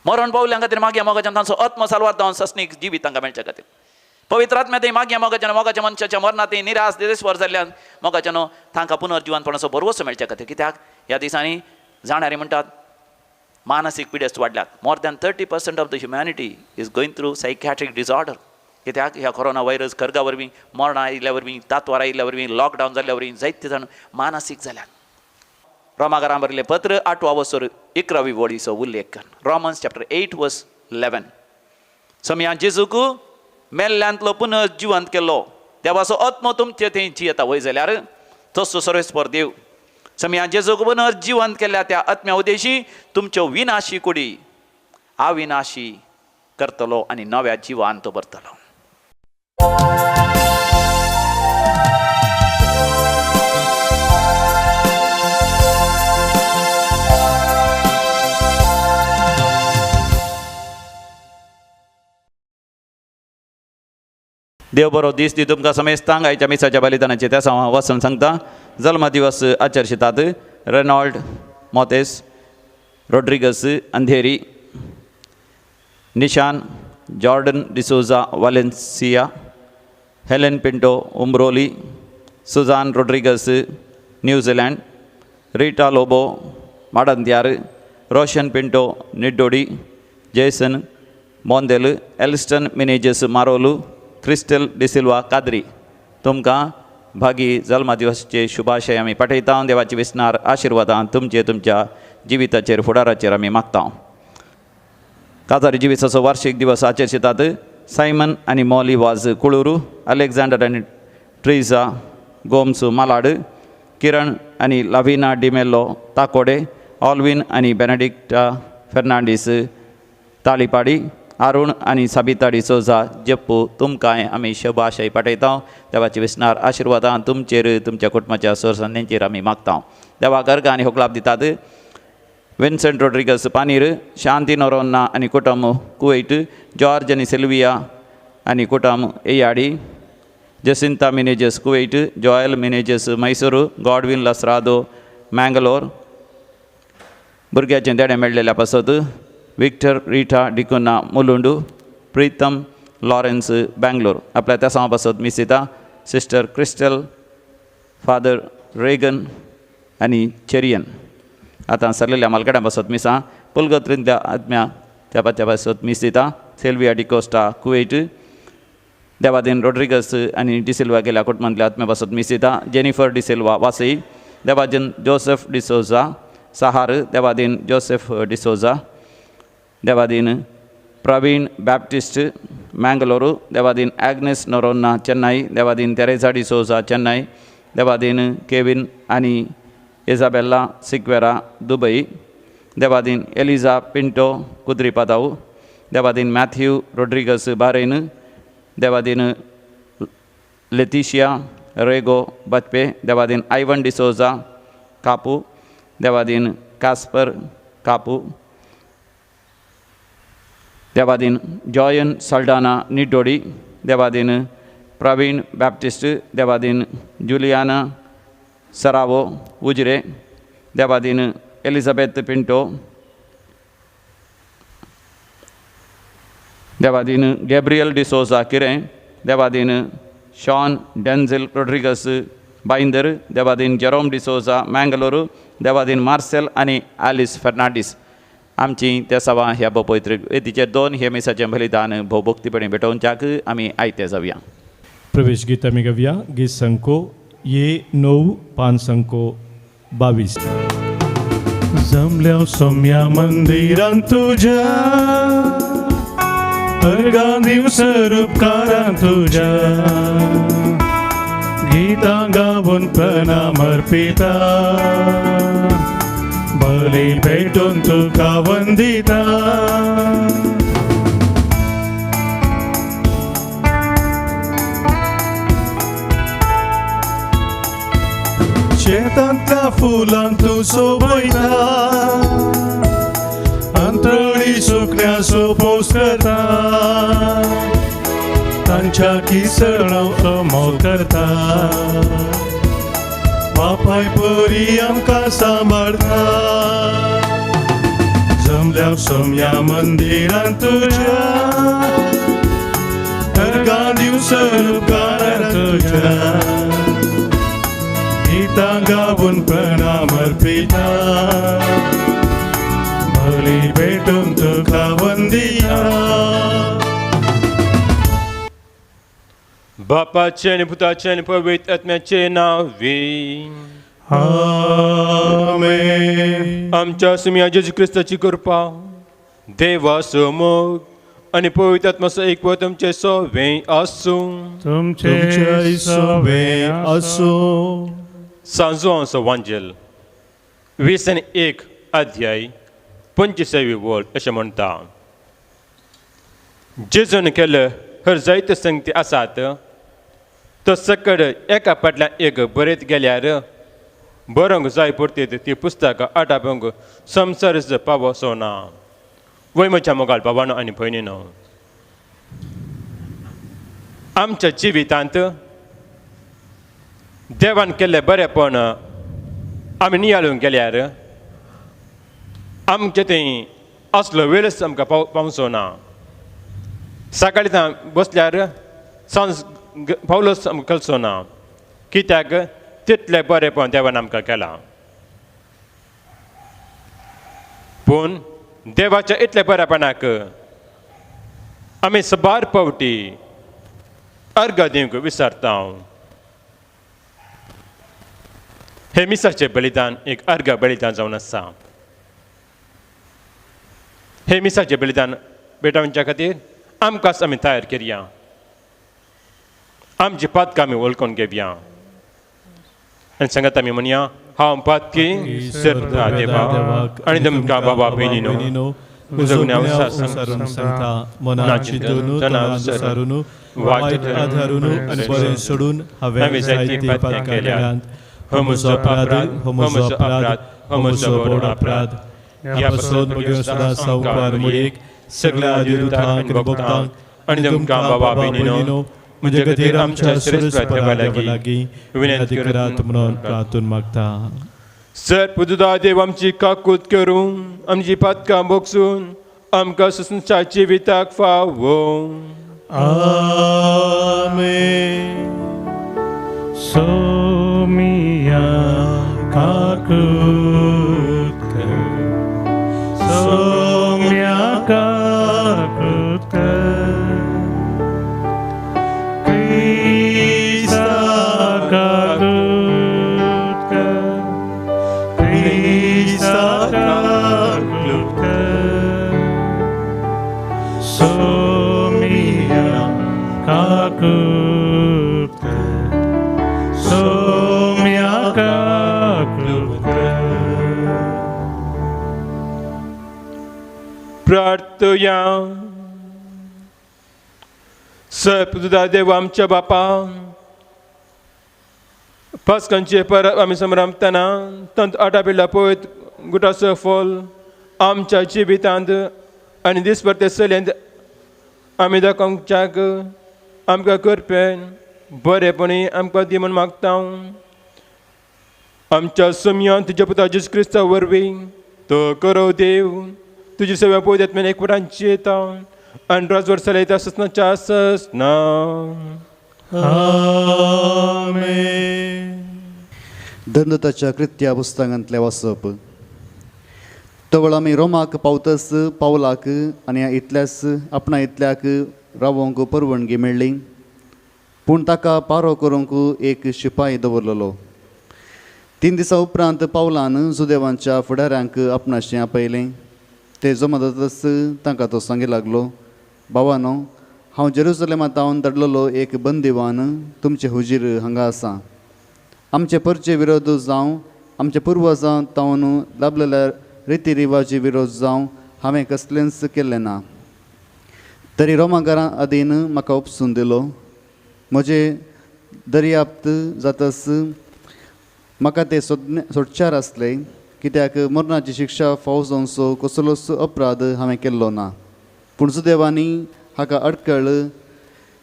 मरण पावल्या खातीर मागया मोगाच्यान तांचो आत्म साल्वार जावन सस्नीक जिवीत तांकां मेळच्या खातीर. पवित्र आत्म्या थंय मागया मोगाच्यान मोगाच्या मनशाच्या मरणांत निराश निरेश्वर जाल्ल्यान मोगाच्यान तांकां पुनर्जिवनपणाचो भरवसो मेळच्या खातीर. कित्याक ह्या दिसांनी जाणारी म्हणटात मानसीक पिडेस्त वाडल्यात. More than 30% of the humanity is going through psychiatric disorder. कित्याक ह्या कोरोना व्हायरस खर्गा वरवीं, मरणां आयिल्ल्या वरवीं, तातवार आयिल्ल्या वरवीं, लॉकडावन जाल्ल्या वरवीं जायते जाण मानसीक जाल्यात. रोमागारां बरयलें पत्र 8 वसर 11वी वळीचो उल्लेख कर, रोमन्स चॅप्टर 8 वर्स 11. समया जेजूक मेल्ल्यांतलो पुनः जिवंत केल्लो देवाचो आत्मो तुमचे थंय जियेता वय जाल्यार तसो सर्वेस्पर देव समया जेजूक पुनः जिवंत केल्ल्या त्या आत्म्या उदेशी तुमच्यो विनाशी कुडी अविनाशी करतलो आनी नव्या जिवान तो भरतलो. देव बरो दीस दी तुमकां समेस्तांक. आयच्या मिसाच्या बलिदानाचें त्या हांव वचून सांगता. जल्मदिवस आचरशितात Reynold Motes Rodrigues Andheri, Nishan Jordan D'Souza Valencia, Helen Pinto Umbroli, Susan Rodrigues New Zealand, Rita Lobo Madantyar, Roshan Pinto Niddodi, Jason Mondel, Elston Menezes Marol, Crystal D'Silva Kadri. तुमकां भागी जल्मदिवसाचे शुभाशय आमी पाठयता. देवाची विसनार आशिर्वादां तुमचे तुमच्या जिविताचेर फुडाराचेर आमी मागता. काजारी जिविताचो वार्षिक दिवस आचरितात सायमन आनी मॉली वाज कुळुरू, अलेक्झांडर आनी ट्रिजा गोम्स मालाड, किरण आनी लाविना डिमेलो ताकोडे, ऑलविन आनी बेनेडिक्टा फेर्नांडीस तालीपाडी, अरुण आनी साबिता डिसोजा जप्पू. तुमकांय आमी शुभाशय पाठयता. देवाची विसनार आशिर्वादां तुमचेर तुमच्या कुटुंबाच्या सरसन्यांचेर आमी मागता. देवा गर्ग आनी होकलाप दितात विन्सेंट रोड्रिगस पानीर, शांती नोरोन्ना आनी कुटुंब कुवैट, जॉर्ज आनी सिल्विया आनी कुटुंब एयाडी, Jacinta Menezes Kuwait, Joel Menezes Mysore, Godwin Lasrado Mangalore. भुरग्याचें देणें मेळ्ळेल्या पासत Victor Rita D'Cunha Mulund, Pritam Lawrence Bangalore. आपल्या त्या पासत मिसिता सिस्टर क्रिस्टल, फादर रेगन आनी चेरियन. आतां सरलेल्या मालकड्यां पासत मिसां पुलगत्रींतल्या आत्म्या त्या पात्या पासत मीस दिता सेल्विया डिकोस्टा कुवेट, देवादीन रोड्रिगस आनी डिसिल्वा गेल्या कुटुंबांतल्या आत्म्या पासत मीस दिता जेनिफर डिसिल्वा वासई, देवादीन जोसेफ डिसोजा सहार, देवादीन जोसेफ डिसोजा, देवादीन प्रवीण बॅप्टिस्ट मँगलोरू, देवादीन ॲग्नेस नोरोन्ना चेन्नई, देवादीन तेरेझा डिसोजा चेन्नई, देवादीन केविन आनी इजाबेल्ला सिक्वेरा दुबई, देवादीन एलिजा पिंटो कुद्रीपादाऊ, देवादीन मॅथ्यू रोड्रिगस बारेन, देवादीन लेतिशिया रेगो बचपे, देवादीन आयवन डिसोजा कापू, देवादीन कास्पर कापू, देवादीन जॉयन सल्डाना निडोडी, देवादीन प्रवीण बॅप्टिस्ट, देवादीन जुलियाना सरावो उजरे, देवादीन एलिझाबेथ पिंटो, देवादीन गॅब्रियल डिसोजा किरें, देवादीन शॉन डेन्झिल रोड्रिगस बाइंदर, देवादीन जेरोम डिसोजा मँगलोरू, देवादीन मार्सेल आनी आलिस फेर्नांडीस. आमची त्या सवा ह्या भोव वेदीचेर दोन हे मिसाचें बलिदान भोवभक्तीपणी भेटोवच्याक आमी आयते जावया. प्रवेश गीत आमी गावया. गीत संको ये 9 5 22. जमल्या सोम्या मंदिरान तुझ्या, अर्घां दिवसर उपकारां तुझ्या, गीतां गावन प्रणाम अर्पिता, बली भेटून तुका वंदिता. शेतांतल्या फुलां तूं सोबयता, अंतरळी सुकण्या पोस करता, तांच्या किसळांचो मोग करता, बापाय परी आमकां सांबाळता. जमल्या सोम्या मंदिरान तुझ्या, अर्घां दिवसर उपकारां तुझ्या, गीतां गावन प्रणाम अर्पिता, बली भेटून तुका वंदिता. बापाचे आनी पुताचे आनी पवित्र आत्म्याचे नांवे आमेन. आमच्या सुम्या जेजू क्रिस्ताची कृपा, देवाचो मोग आनी पवित्र आत्माचो एकवट तुमचे सवें आसूं. तुमचे सवें आसूं. सांजवांचो वांजेल 21 अध्याय 25वी वळ अशें म्हणटा, जेजून केल्ले हर जायते संगती आसात तो सकड एका फाटल्यान एक बरयत गेल्यार बरोवंक जाय पडटीत ती पुस्तकां आटापूंक संवसारच पावसो ना. वय म्हज्या मोगाळ भावानो आनी भयणीनो, आमच्या जिवितांत देवान केल्लें बरेंपण आमी नियाळूंक गेल्यार आमचे थंय असलो वेळच आमकां पावचो ना. सकाळीं थंय बसल्यार सांज पावलोच आमकां कळचो ना, कित्याक तितलें बरेंपण देवान आमकां केलां. पूण देवाच्या इतल्या बरेपणाक आमी सबार पावटी अर्घ दिवंक विसरता. हे मिसाचें बलिदान एक अर्घ बलिदान जावन आसा. हे मिसाचें बलिदान भेटवच्या खातीर आमकांच आमी तयार करया, आमची पातकां आमी वळखून घेवया आनी सांगात आमी म्हणया, हांव पातकी सरता देवा आनी तुमकां बाबा भयणीनो म्हजो गुन्यांव सांगता, मनान चिंतून, तनान विचारून, वायट आधारून आनी बरें सोडून हांवें जायतीं पातकां केल्यांत. हो म्हजो अपराध, हो म्हजो अपराध, हो म्हजो व्हड अपराध. ह्या पासून म्हगेलो सदां सावकार मोडयेक सगळ्या देवदूतांक आनी भक्तांक आनी तुमकां बाबा भयणीनो म्हजे खातीर आमच्या सर्वेस्परा देवा लागीं विनंती करात म्हणून प्रार्थून मागता. सर पुदुदा देव आमची काकूत करूं, आमची पातकां बोगसून आमकां सुसंच्या जिविताक फावो. आमेन. सोमिया काकूत कर, सोम्या काकूत कर, क्रिस्ता काकूत कर, क्रिस्ता काकूत कर, सोमिया काकूत कर, सोम्या काकूत कर. प्रार्थया. सर पुदुदा देव आमच्या बापा, पास्कांचे परब आमी समरामतना तांत आटापिल्ल्या पळयत गुटाचो फल आमच्या जिवितांत आनी दीसभर ते चलयेंत आमी दाखोवच्याक आमकां करपेन बरेपणी आमकां दी म्हूण मागता. आमच्या सुमयान तुज्या पुता जेजू क्रिस्ता वरवीं तो करो देव तुजी सेवा पळयत मेन एकवटांची येता आनी राजवर चलयता ससनाच्या ससना. आमेन. दंदताच्या कृत्या पुस्तकांतलें वाचप. तवळ आमी रोमाक पावतच पावलाक आनी इतल्याच आपणा इतल्याक रावोंक परवणगी मेळ्ळी, पूण ताका पारो करूंक एक शिपाय दवरलेलो. 3 दिसां उपरांत पावलान जुदेवांच्या फुडाऱ्यांक आपणाशें आपयलें. ते जमतच तांकां तो सांगी लागलो, भावानो, हांव जेरुजलेमांत हांव धाडलेलो एक बंदिवान तुमचे हुजीर हांगा आसा. आमचे परचे विरोध जावं, आमचे पुर्वजां तावन लाभलेल्या रिती रिवाजी विरोध जावं, हांवें कसलेंच केल्लें ना. तरी रोमागारां अधीन म्हाका उपसून दिलो. म्हजे दर्याप्त जातच म्हाका ते सोडच्यार आसले, कित्याक मरणाची शिक्षा फावो जावचो कसलोच अपराध हांवें केल्लो ना. पूण सुदेवांनी हाका अडकळ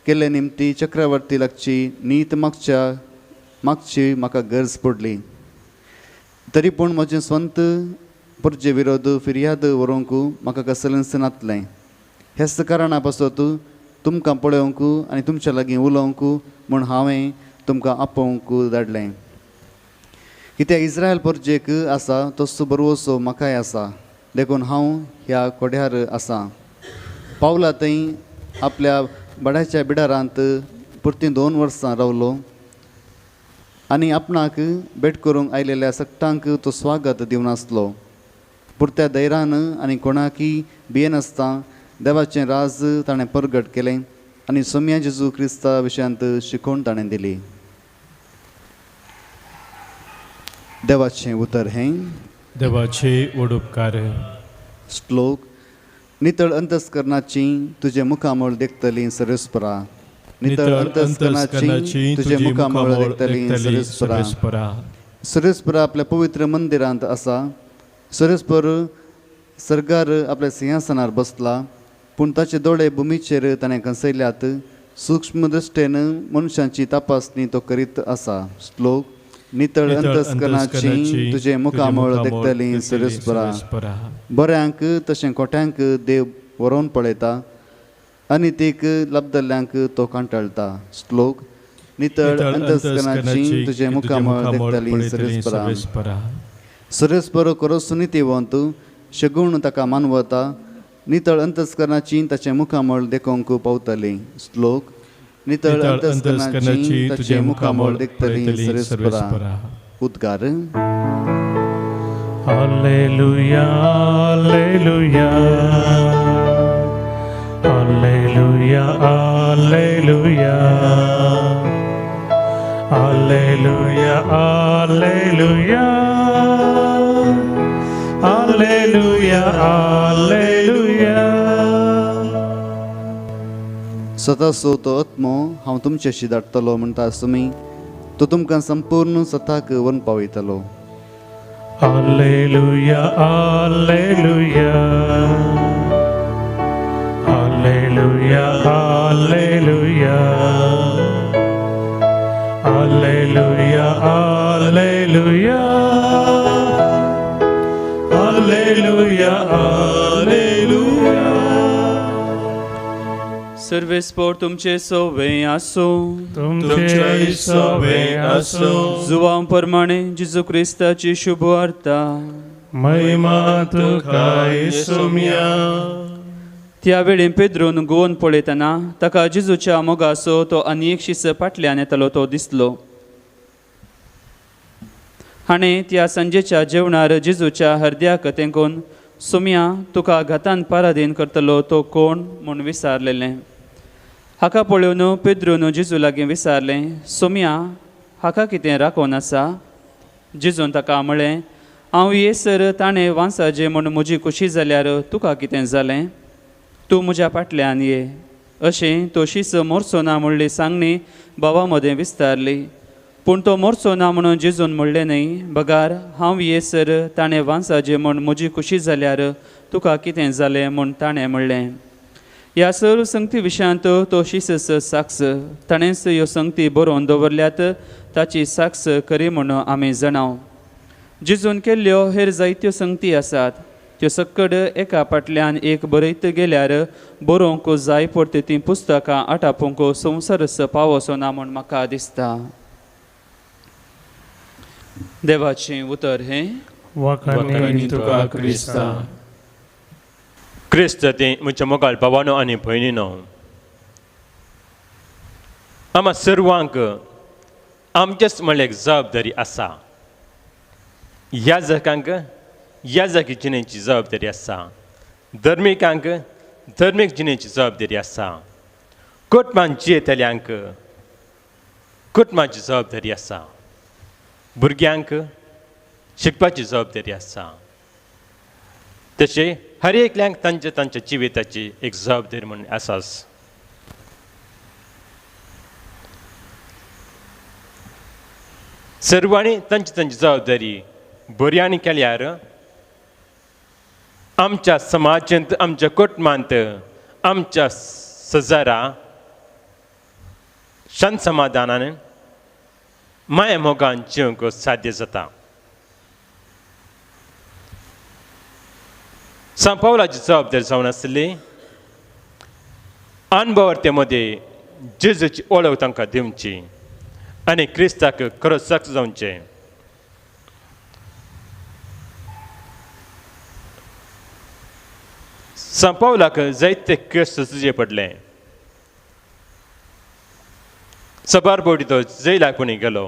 केल्ले निमती चक्रवर्ती लागची नीत मागची म्हाका गरज पडली. तरी पूण म्हजें स्वंत परजे विरोध फिर्याद व्हरूंक म्हाका कसलेंच नातलें. ह्याच कारणा पासत तुमकां पळोवंक आनी तुमच्या लागीं उलोवंक म्हूण हांवें तुमकां आपोवंक धाडलें. कित्याक इस्रायल परजेक आसा तसो बरवसो म्हाकाय आसा, देखून हांव ह्या कोड्यार आसा. पावला थंय आपल्या भाड्याच्या बिडारांत पुरतीं 2 वर्सां रावलो आनी आपणाक भेट करूंक आयलेल्या सगटांक तो स्वागत दिवन आसलो. पुरत्या धैर्यान आनी कोणाकय भियेनासतना देवाचें राज ताणें परगट केलें आनी सोम्या जेजू क्रिस्ता विशयांत शिकोवण ताणें दिली. देवाचें उतर हें. देवाचे व्हड उपकार. श्लोक. नितळ अंतस्करणाची तुजें मुखामळ देखतली सर्वेस्परा. नितळ अंतस्करणाची तुजें मुखामळ देखतली सर्वेस्परा. सर्वेस्परा आपल्या पवित्र मंदिरांत आसा. सर्वेस्पर सर्गार आपल्या सिंहासनार बसला, पूण ताचे दोळे भुमीचेर ताणें कंसयल्यात. सूक्ष्म दृश्टेन मनशांची तपासणी तो करीत आसा. श्लोक. नितळ अंतस्करणाची तुजें मुखामळ देखतली सर्वेस्परा. बऱ्यांक तशें खोट्यांक देव वरोवन पळयता आनी तीक लब्दल्ल्यांक तो कांटाळटा. श्लोक. नितळ अंतस्करणाची तुजें मुखामळ देखतली सर्वेस्परा. सर्वेस्पर खरो सुनितीवंत शगुण ताका मानवता. नितळ अंतस्करणाची ताचें मुखामळ देखोवंक पावतली. श्लोक. नितळ अंतस्करणाची तुजें मुखामळ देखतली सर्वेस्परा. उद्गार. Hallelujah, hallelujah, hallelujah, hallelujah, hallelujah, hallelujah, hallelujah, hallelujah. सतासो तो आत्मो हांव तुमच्याशी धाडटलो म्हणटा तुमी, तो तुमकां संपूर्ण सताक व्हरून पावयतलो. Hallelujah, hallelujah, hallelujah, hallelujah, hallelujah, hallelujah, hallelujah, hallelujah. सर्वेस्पोर तुमचे सोवे आसूं. तुमचे सोवे आसूं. जुवां प्रमाणे जेजू क्रिस्ताची शुभ वार्ता. महिमा तुका येसुम्या. त्या वेळी पेद्रून गोवन पळयतना ताका जेजूच्या मोगासो तो आनी एक शीस फाटल्यान येतालो तो दिसलो. हाणें त्या सांजेच्या जेवणार जेजूच्या हरद्याक तेंकून सुम्या तुका घातान पारादीन करतलो तो कोण म्हूण विचारलेलें. हाका पळोवन पेद्रून जेजू लागीं विचारलें, सोम्या हाका कितें राखोवन आसा? जेजून ताका म्हळें, हांव येसर ताणें वांसाचें म्हूण म्हजी खुशी जाल्यार तुका कितें जालें? तूं म्हज्या फाटल्यान ये. अशें तो शीस मोरचो ना म्हणली सांगणी भावा मदें विस्तारली. पूण तो मोरचो ना म्हणून जेजून म्हणलें न्हय, बगार हांव येसर ताणें वांसाचें म्हूण म्हजी खुशी जाल्यार तुका कितें जालें म्हूण ताणें म्हणलें. ह्या सर्व संगती विशयांत तो शिसस साक्ष ताणेंच ह्यो संगती बरोवन दवरल्यात ताची साक्ष खरी म्हूण आमी जाणाव. जेजून केल्ल्यो हेर जायत्यो संगती आसात, त्यो सक्कड एका फाटल्यान एक बरयत गेल्यार बरोवंक जाय पडटी तीं पुस्तकां आटापूंक संवसारच पावसो ना म्हूण म्हाका दिसता. देवाचें उतर हें. वाखाणी तुका क्रिस्ता. क्रिस्त ते म्हज्या मोगाळ भावानो आनी भयणीनो, आमा सर्वांक आमचेच म्हणल्यार एक जबाबदारी आसा. याजकांक याजकी जिणेची जबाबदारी आसा, धर्मिकांक धर्मीक जिणेची जबाबदारी आसा, कुटुंबान जियेतल्यांक कुटुंबाची जबाबदारी आसा, भुरग्यांक शिकपाची जबाबदारी आसा. तशें हर एकल्यांक तांच्या तांच्या जिविताची एक जबाबदारी म्हूण आसाच. सर्वांनी तांची तांची जबाबदारी बऱ्यानी केल्यार आमच्या समाजांत, आमच्या कुटुंबांत, आमच्या सजारा शांत समाधानान माया मोगान जिवंक साध्य जाता. सांत पावलाची जबाबदारी जावन आसली अणभवार्ते मदें जेजूची वळख तांकां दिवची आनी क्रिस्ताक खरो साक्ष जावचें. सांत पावलाक जायते कश्ट सोंसचे पडले. सबार बोडी तो जैलाक पुणी गेलो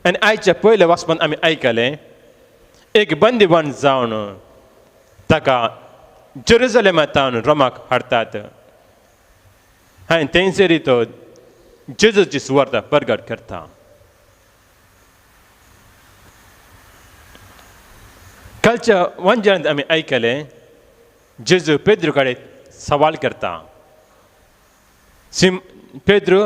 आनी आयच्या पयल्या वाचपान आमी आयकलें एक बंदीवान जावन ताका जेरुजलेमांत रोमाक हाडटात आनी थंयसर तो जेजूची सुवार्ता परगट करता. कालच्या वांजणांत आमी आयकलें जेजू पेद्रू कडेन सवाल करता. पेद्रू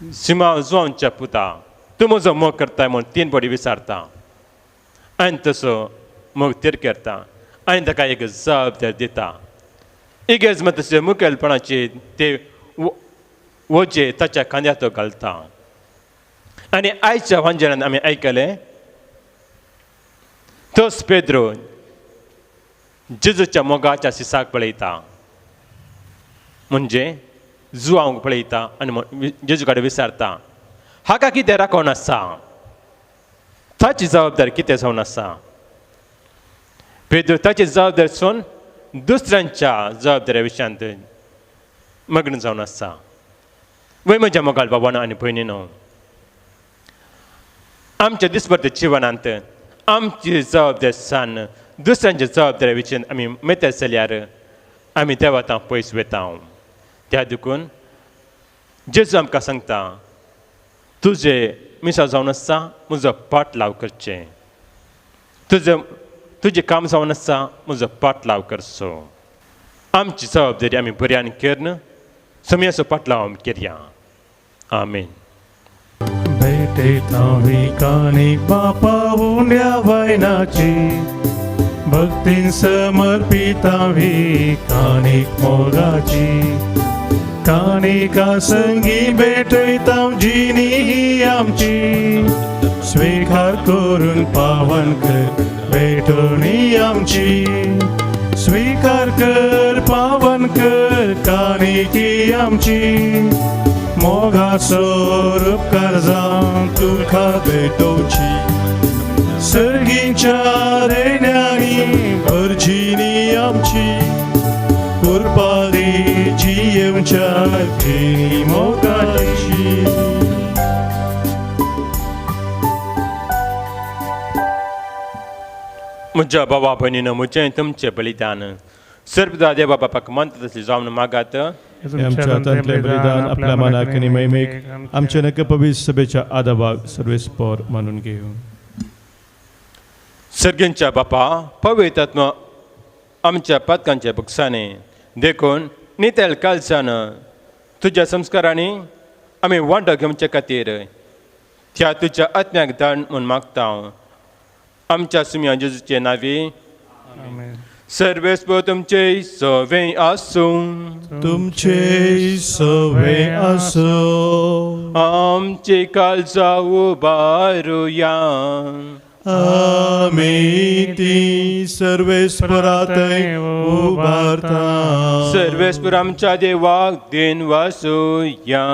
सिमांव जुवांच्या पुता, तूं म्हजो मोग करताय म्हूण तीन पडी विचारता आनी तसो मोग तिर करता आनी ताका एक जबाबदारी दिता. इगेज मत मुखेलपणाचे ते वजे ताच्या खांद्यार तो घालता. आनी आयच्या वांजेलान आमी आयकलें तोच पेद्रो जेजूच्या मोगाच्या सिसाक पळयता, म्हणजे जुवांक पळयता आनी जेजू कडेन विचारता हाका कितें राखून आसा, ताची जबाबदारी कितें जावन आसा. पेद्रो ताची जबाबदारी सोन दुसऱ्यांच्या जबाबदाऱ्या विशयांत मग्न जावन आसा. वय म्हज्या मोगाल बाबानो आनी भयणीनो, आमच्या दिसभरच्या जिवनांत आमची जबाबदारी सान दुसऱ्यांच्या जबाबदाऱ्या विशयांत आमी मेतात जाल्यार आमी देवातां पयस वता. त्या देखून जेजू आमकां सांगता तुजें मिसां जावन आसा म्हजो पाटलाव करचें, तुजें काम जावन आसा म्हजो पाटलाव करचो. आमची जबाबदारी आमी बऱ्यान करून समयाचो पाटलाव आमी करया. आमेन. भेटयता काणीक बापा उण्या वयनाची भक्तीन समर्पिता काणीक मोगाची काणिका संगी भेटयता जिनी ही आमची स्वीकार करून पावन कर भेटवणी आमची स्वीकार कर पावन कर काणिकी आमची मोगाचो उपकार जावन तुका भेटोवची सर्गीच्या रेण्यांनी भरजिनी आमची कुरपारी जियेवच्या जिनी मोगाची. म्हज्या बाबा भयणीनो, म्हजें तुमचें बलिदान सर्वदा देवा बापाक मानता तसलें जावन मागात. आमच्या हातांतलें बलिदान आपल्या मनाक आनी महिमेक आमच्या नक्क पवित्र सभेच्या आदाबाक सर्वेस्पर मानून घेवं. सर्गींच्या बापा, पवित्र आत्मा आमच्या पातकांच्या बुकसांनी देखून नितेल कालसान तुज्या संस्कारांनी आमी वांटो घेवचे खातीर त्या तुज्या आत्म्याक धाड म्हूण मागता. आमच्या सुम्या जेजूचे नांवी. सर्वेस्पर तुमचे सवे आसूं. तुमचे सवे आसूं. आमचे काळजां उबारुया. आमी ती सर्वेस्परातय उबारता. सर्वेस्पर आमच्या देवाक then वासुया.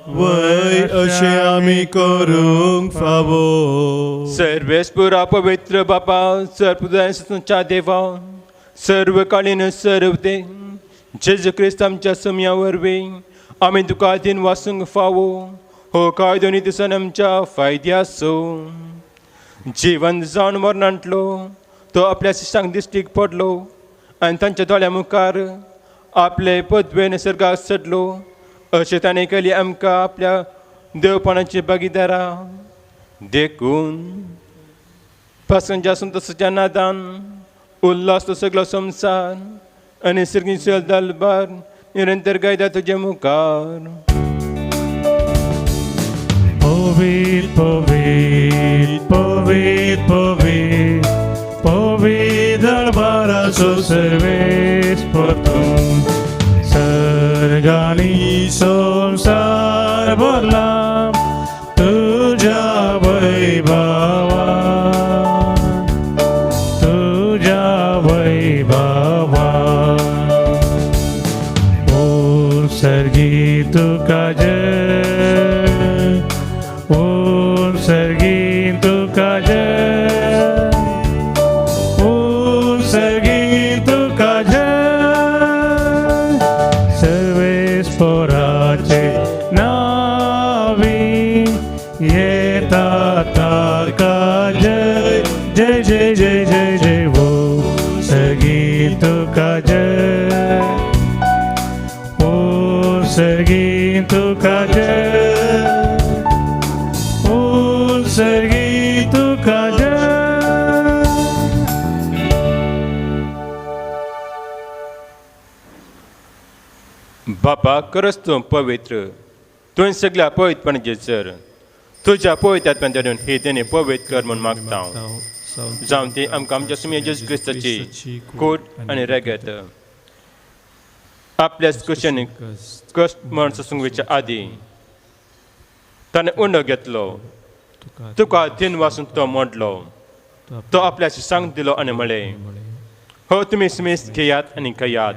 वय अशें आमी करूंक फावो. सर्वेस्पुरा पवित्र बापा, सर्वच्या देवा, सर्वकालीन सर्व दे जेजू क्रिस्त आमच्या सुम्या वरवीं आमी तुका दिन वासूंक फावो. हो कायदो नी दिसान आमच्या फायद्याचो. जिवन जावन मरणांतलो तो आपल्या शिश्यांक दिश्टीक पडलो आनी तांच्या दोळ्या मुखार आपले पदवेन सर्गाक चडलो. अशें ताणें केली आमकां आपल्या देवपणाची भागीदारा. देखून पासंजा संतोषाच्या नादान उल्हास तो सगळो संवसार आनी सर्गीचो दलबार निरंतर गायता तुजे मुखार. पवित्र पवित्र पवित्र पवित्र पवित्र दरबाराचो सर्वेस्पर तूं सर्गांनी संवसार भरला तुज्या वैभवान, तुज्या वैभवान. ओम सर्गी तुका जय, ओम सर्गी तुका जय, ओम सर्गी तुका जय. सर्वेस्पराचे नावी येता ताका जय जय जय जय जय जय. वो सर्गी तुका जय, ओ सर्गी तुका जय, ओ सर्गी तुका जय. बापा, खरंच तूं पवित्र, तुवें सगळ्या पवित्रपणाचें सर तुज्या पवित्र आत्म्यान धाडून ही देणी पवित्र कर म्हूण मागता हांव. जावं ती आमकां आमच्या सुम्या जेजू क्रिस्ताची कूट आनी रगत. आपल्याच कुशेन कश्ट म्हण सोसूंक वयच्या आदीं ताणें उंडो घेतलो, तुका दिन वासून तो मोडलो, तो आपल्याशी सांग दिलो आनी म्हळें, हो तुमी सुमेस घेयात आनी खायात,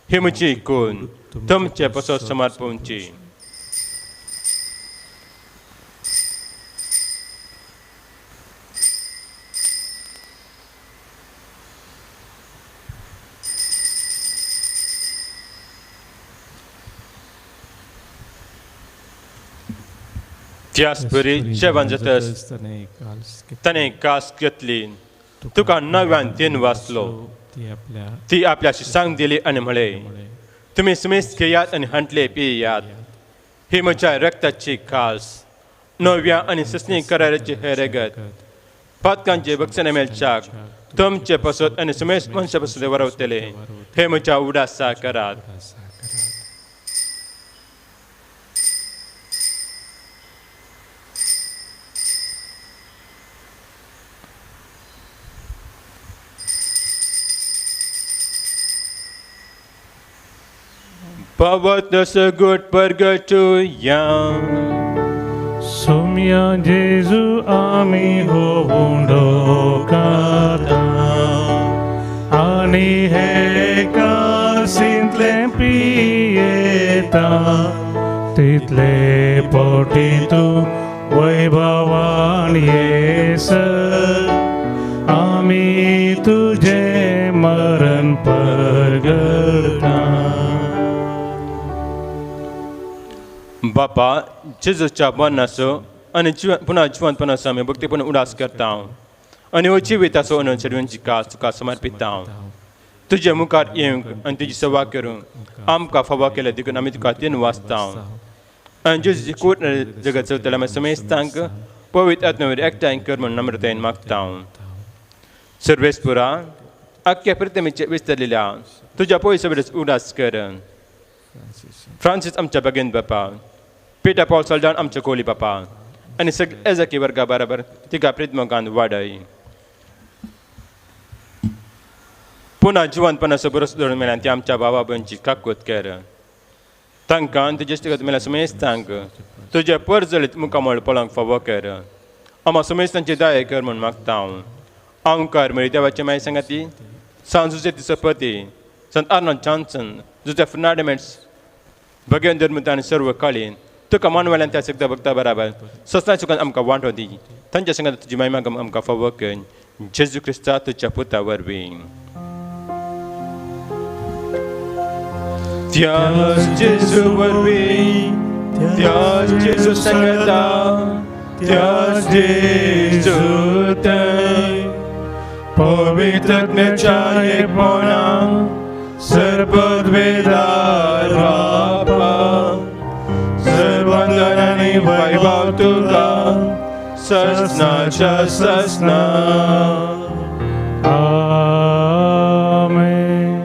ही म्हजी कोण तुमचे पसत समर्पणची। त्याच परी जेवण जातच ताणें कास घेतली, तुका नव्यान दिन वाचलो, ती आपल्याशी सांग दिली आनी म्हळें, तुमी सुमेस घेयात आनी हांटले पियात, ही म्हज्या रक्ताची कास, नव्या आनी ससनी कराराची हे रगत, पातकांचे बक्षणे मेळच्याक तुमचे पसत आनी सुमेस मनशा पसत वरवतले, हे म्हज्या उडासा करात। Pavata sagut pergatuya Sumya Jesu ami hovundo kata ani heka sintle pieta title potitu vaibhavan yesa ami tuje maran pergata। बापा जेजूच्या मरणाचो आनी पुन्हा जिवंतपणाचो आमी भक्तीपण उडास करता आनी हो जिविताचो अनुसरून कास तुका समर्पिता। तुजे मुखार येवंक आनी तुजी सेवा करूंक आमकां फावो केल्या देखून आमी तुका तीन वाचता आनी जेजूची कोट जगत चलतल्या आमी समेस्तांक पवित्र आत्म्या एकठांय कर म्हूण नम्रतायेन मागता। सर्वेस्पुरा आख्या प्रतिमेचे विस्तरलेल्या तुज्या पयसो उडास कर। फ्रांसीस आमच्या बगेन बापा, पेटा पावल सल्डान आमच्या कोली बापा आनी सगळे एजाकी वर्गा बराबर तिका प्रितमोगान वाडय। पुन्हा जिवंतपणाचो बरोस धरून मेल्यान ती आमच्या बाबा भयणची काकूत कर, तांकां तुजे इश्टागत मेल्या समेस्तांक तुज्या परजळीत मुखामळ पळोवंक फावो कर। आमा समेस्तांची दया कर म्हूण मागता हांव। आमकार मेळी देवाचे माय सांगाती सांत जुजे सपती, संत आर्नोल्ड जॉन्सन, जुजे फर्नांडमेंट्स, भगेन धर्मता आनी सर्व काळीन तुका मानवाल्यान त्या सगळ्या भक्ता बराबर ससना सुखान आमकां वांटो दी, तांच्या संगात तुजी महिमा आमकां फावो कर, जेजू क्रिस्ता तुज्या पुता वरवीं। त्याच जेजू वरवीं, त्याच जेजू सांगता, त्याच जेजू थंय पवित्र आत्म्याच्या एकपणान सर्वद्वेदार बापा सर्वंदन आनी वैभव तुका ससनाच्या ससना। आमेन।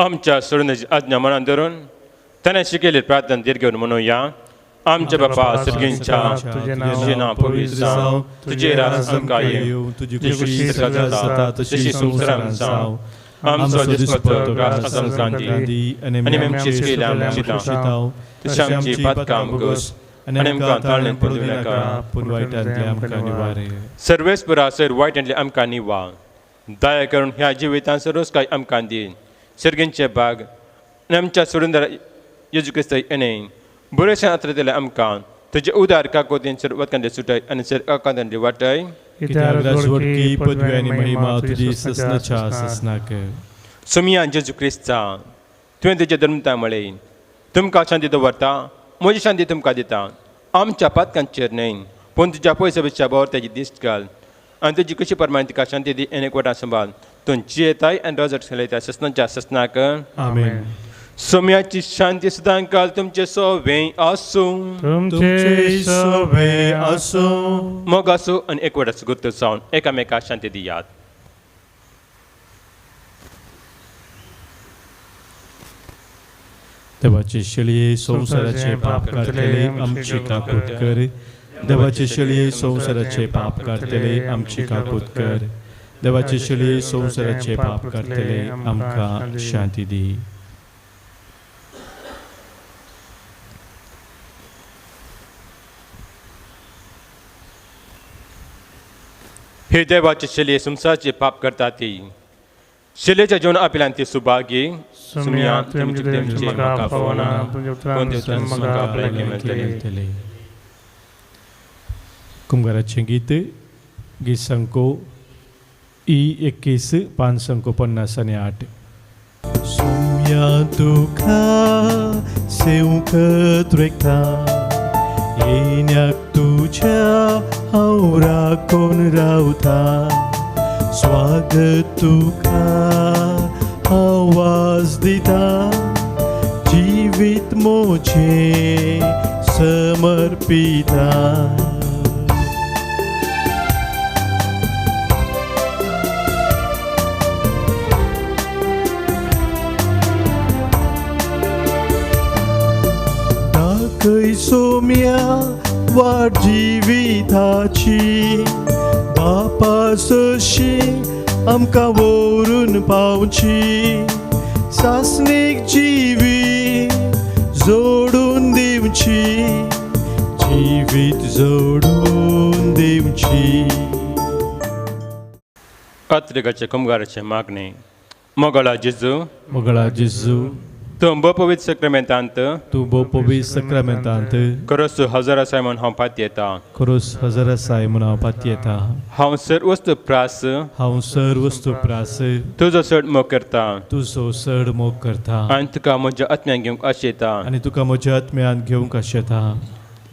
आमच्या सोडण्याची आज्ञा मनान धरून ताणें शिकयल्ली प्रार्थना दीर्घ घेवन म्हणुया। आमच्या बापा सर्गींच्या, तुजें नांव पवित्र जावं, तुजें राज आमकां येवं, तुजी खुशी स्वर्गांत जाता तशी संवसारांत जावं। आमचो दिसपट्टो ग्रास आज आमकां दी आनी आमची चुकयल्या आमची शिताव, तशी आमची पातकां भोगस आनी आमकां ताळणेंत पडूं दिनाका, पूण वायटांतले आमकां निवार। सर्वेस्परा सर वायटांतले आमकां निवा, दया करून ह्या जिवितांत सर्वच काय आमकां दी। सर्गींचे भाग आनी आमच्या सोडून जेजू क्रिस्त हेणें बरें आत्रतले आमकां तुजे उदार काकोतीन सर वतकांचे सुटय आनी सर काकांचे वाटय। पदवी आनी महिमा तुजी ससनाच्या ससनाक। सोमिया जेजू क्रिस्ता, तुवें तुज्या धर्मता म्हळें, तुमकां शांती दवरता, म्हजी शांती तुमकां दिता, आमच्या पातकांचेर न्हय पूण तुज्या पयसो भावर ताजी दिश्ट घाल आनी तुजी कशी प्रमाणे तिका शांती दी आनी एकवटान सांबाळ। तूं जियेताय आनी रोजट खेळयता ससनाच्या ससनाक। आमेन। सोम्याची शांती सदां काल तुमचे सोवे आसूं, तुमचे सोवे आसूं। मोग आसूं आनी एकवटाचो गुर्त जावन एकामेका शांती दियात। देवाचे शेळये संवसाराचे पाप काडटले आमची काकूत कर, देवाचे शेळये संवसाराचे पाप काडटले आमची काकूत कर, देवाचे शेळये संवसाराचे पाप काडटले, आमकां शांती दी. हे देवाचे शेळये संवसाराचे पाप करता ती शेळयेच्या जीवन आपल्यान ती सुभागी. सुम्या तुमचे म्हाका फावना, पूण तुमचे म्हाका आपल्याक मेळटले. कुमगाराचें गीत गीत संको ई 21 558. सुम्या तुका सेवंक त्रेकता, येण्याक तुज्या हांव राखून रावता. स्वागत तुका आवाज दिता, जिवीत म्हजें समर्पिता. दाखय सोम्या वाट जिविताची, बापा सशी आमकां व्हरून पावची. सासणीक जिवी जोडून दिवची, जिवीत जोडून दिवची. अत्रिकाचे कुमगाराचे मागणे. मोगळा जेजू, मोगळा जेजू, तूं भोव पवित्र सक्रामेंतांत, तूं भोव पवित्र सक्रामेंतांत खरोस हजर आसाय म्हूण हांव पातयेता, खरोस हजर आसाय म्हूण हांव पातयेता. हांव सर्वस्तू प्रास, हांव सर्वस्तू प्रास तुजो चड मोग करता, तुजो चड मोग करता. आनी तुका म्हज्या आत्म्यान घेवंक आशेता, आनी तुका म्हज्या आत्म्यान घेवंक आशेता.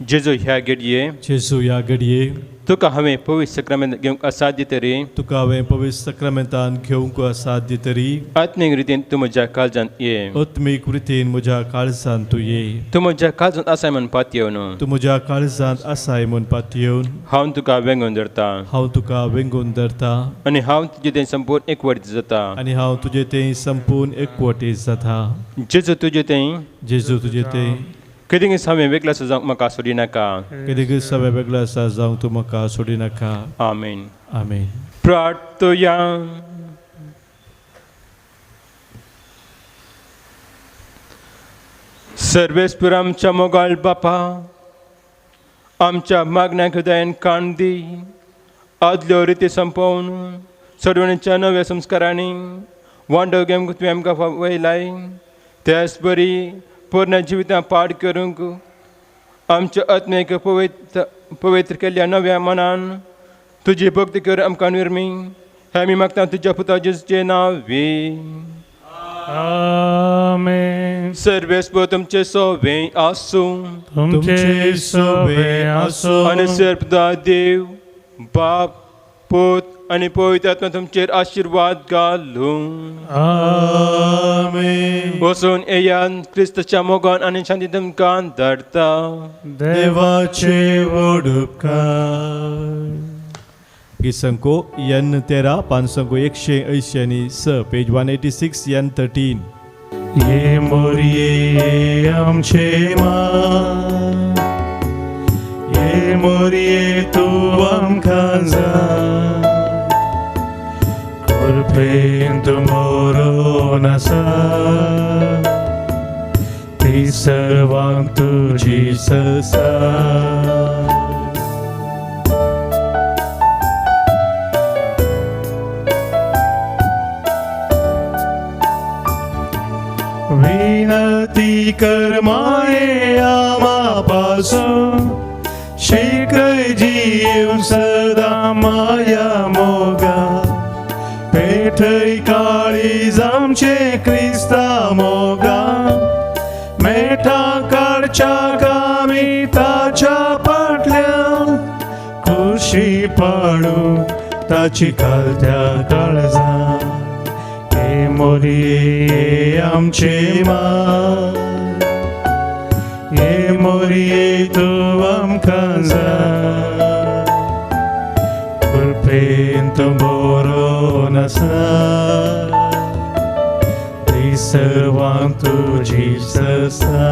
जेजू ह्या घडये, जेजू ह्या घडये, तुका हांवें पवित्र सक्रामेंत घेवंक असाध्य तरी, तुका हांवें पवित्र सक्रामेंतान घेवंक असाध्य तरी, आत्मीक रितीन तूं म्हज्या काळजांत ये, आत्मीक रितीन म्हज्या काळजांत तूं ये. तूं म्हज्या काळजांत आसाय म्हूण पातयेवन, तूं म्हज्या काळजांत आसाय म्हूण पातयेवन, हांव तुका वेंगून धरता, हांव तुका वेंगून धरता. आनी हांव तुजे तें संपूर्ण एकवटीत जाता, आनी हांव तुजे तें संपूर्ण एकवटीत जाता. जेजू तुजे तें, जेजू तुजे तें, केदीं हांवें वेगळो आसा जावंक म्हाका सोडिनाका, केदीं हांवें वेगळो आसा जावंक तूं म्हाका सोडिनाका. आमेन. आमेन. प्रार्थया. सर्वेस्पर आमच्या मोगाळ बापा, आमच्या मागण्याक हृदयान कान दी. आदल्यो रिती संपोवन सोडवणीच्या नव्या संस्कारांनी वांडो घेवंक तुवें आमकां वयलाय, त्याच बरी पूर्ण जिवितां पाड करूंक आमच्या आत्म्याक पवित्र पवित्र केल्ल्या नव्या मनान तुजी भक्ती कर आमकां निर्मी. हें आमी मागता तुज्या पुता जेजूचें नांव वे. आमेन. सर्वेस्पर तुमचे सोवे आसूं, तुमचे सोवे आसूं. आनी सर्वदा देव बाप पूत आनी पवित्र आत्मा तुमचेर आशिर्वाद घालूं. आमेन. वचून येयान क्रिस्ताच्या मोगान आनी शांती तुमकां धाडटा. देवाचे व्हड उपकार. गीत संको एन 13 586 पेज 186 एन 13. ये मोरये आमचे मा, ये मोरये तूं आमकां जाय, कृपेन तूं मोरोन आसा, ती सर्वांक तुजी ससा. विनती कर माये आमापासून, शिकय जीव सदा माया मोगा, पेठय काळीज आमचे क्रिस्ता मोगा, मेठा काडच्या कामी ताच्या फाटल्यान, खुशी पाडू ताची घालत्या काळजान. हे मोरये आमचे मा, हे मोरये तूं आमकां जाय, कृपेन तूं बरोवन आसा, ती सर्वांक तुजी ससा.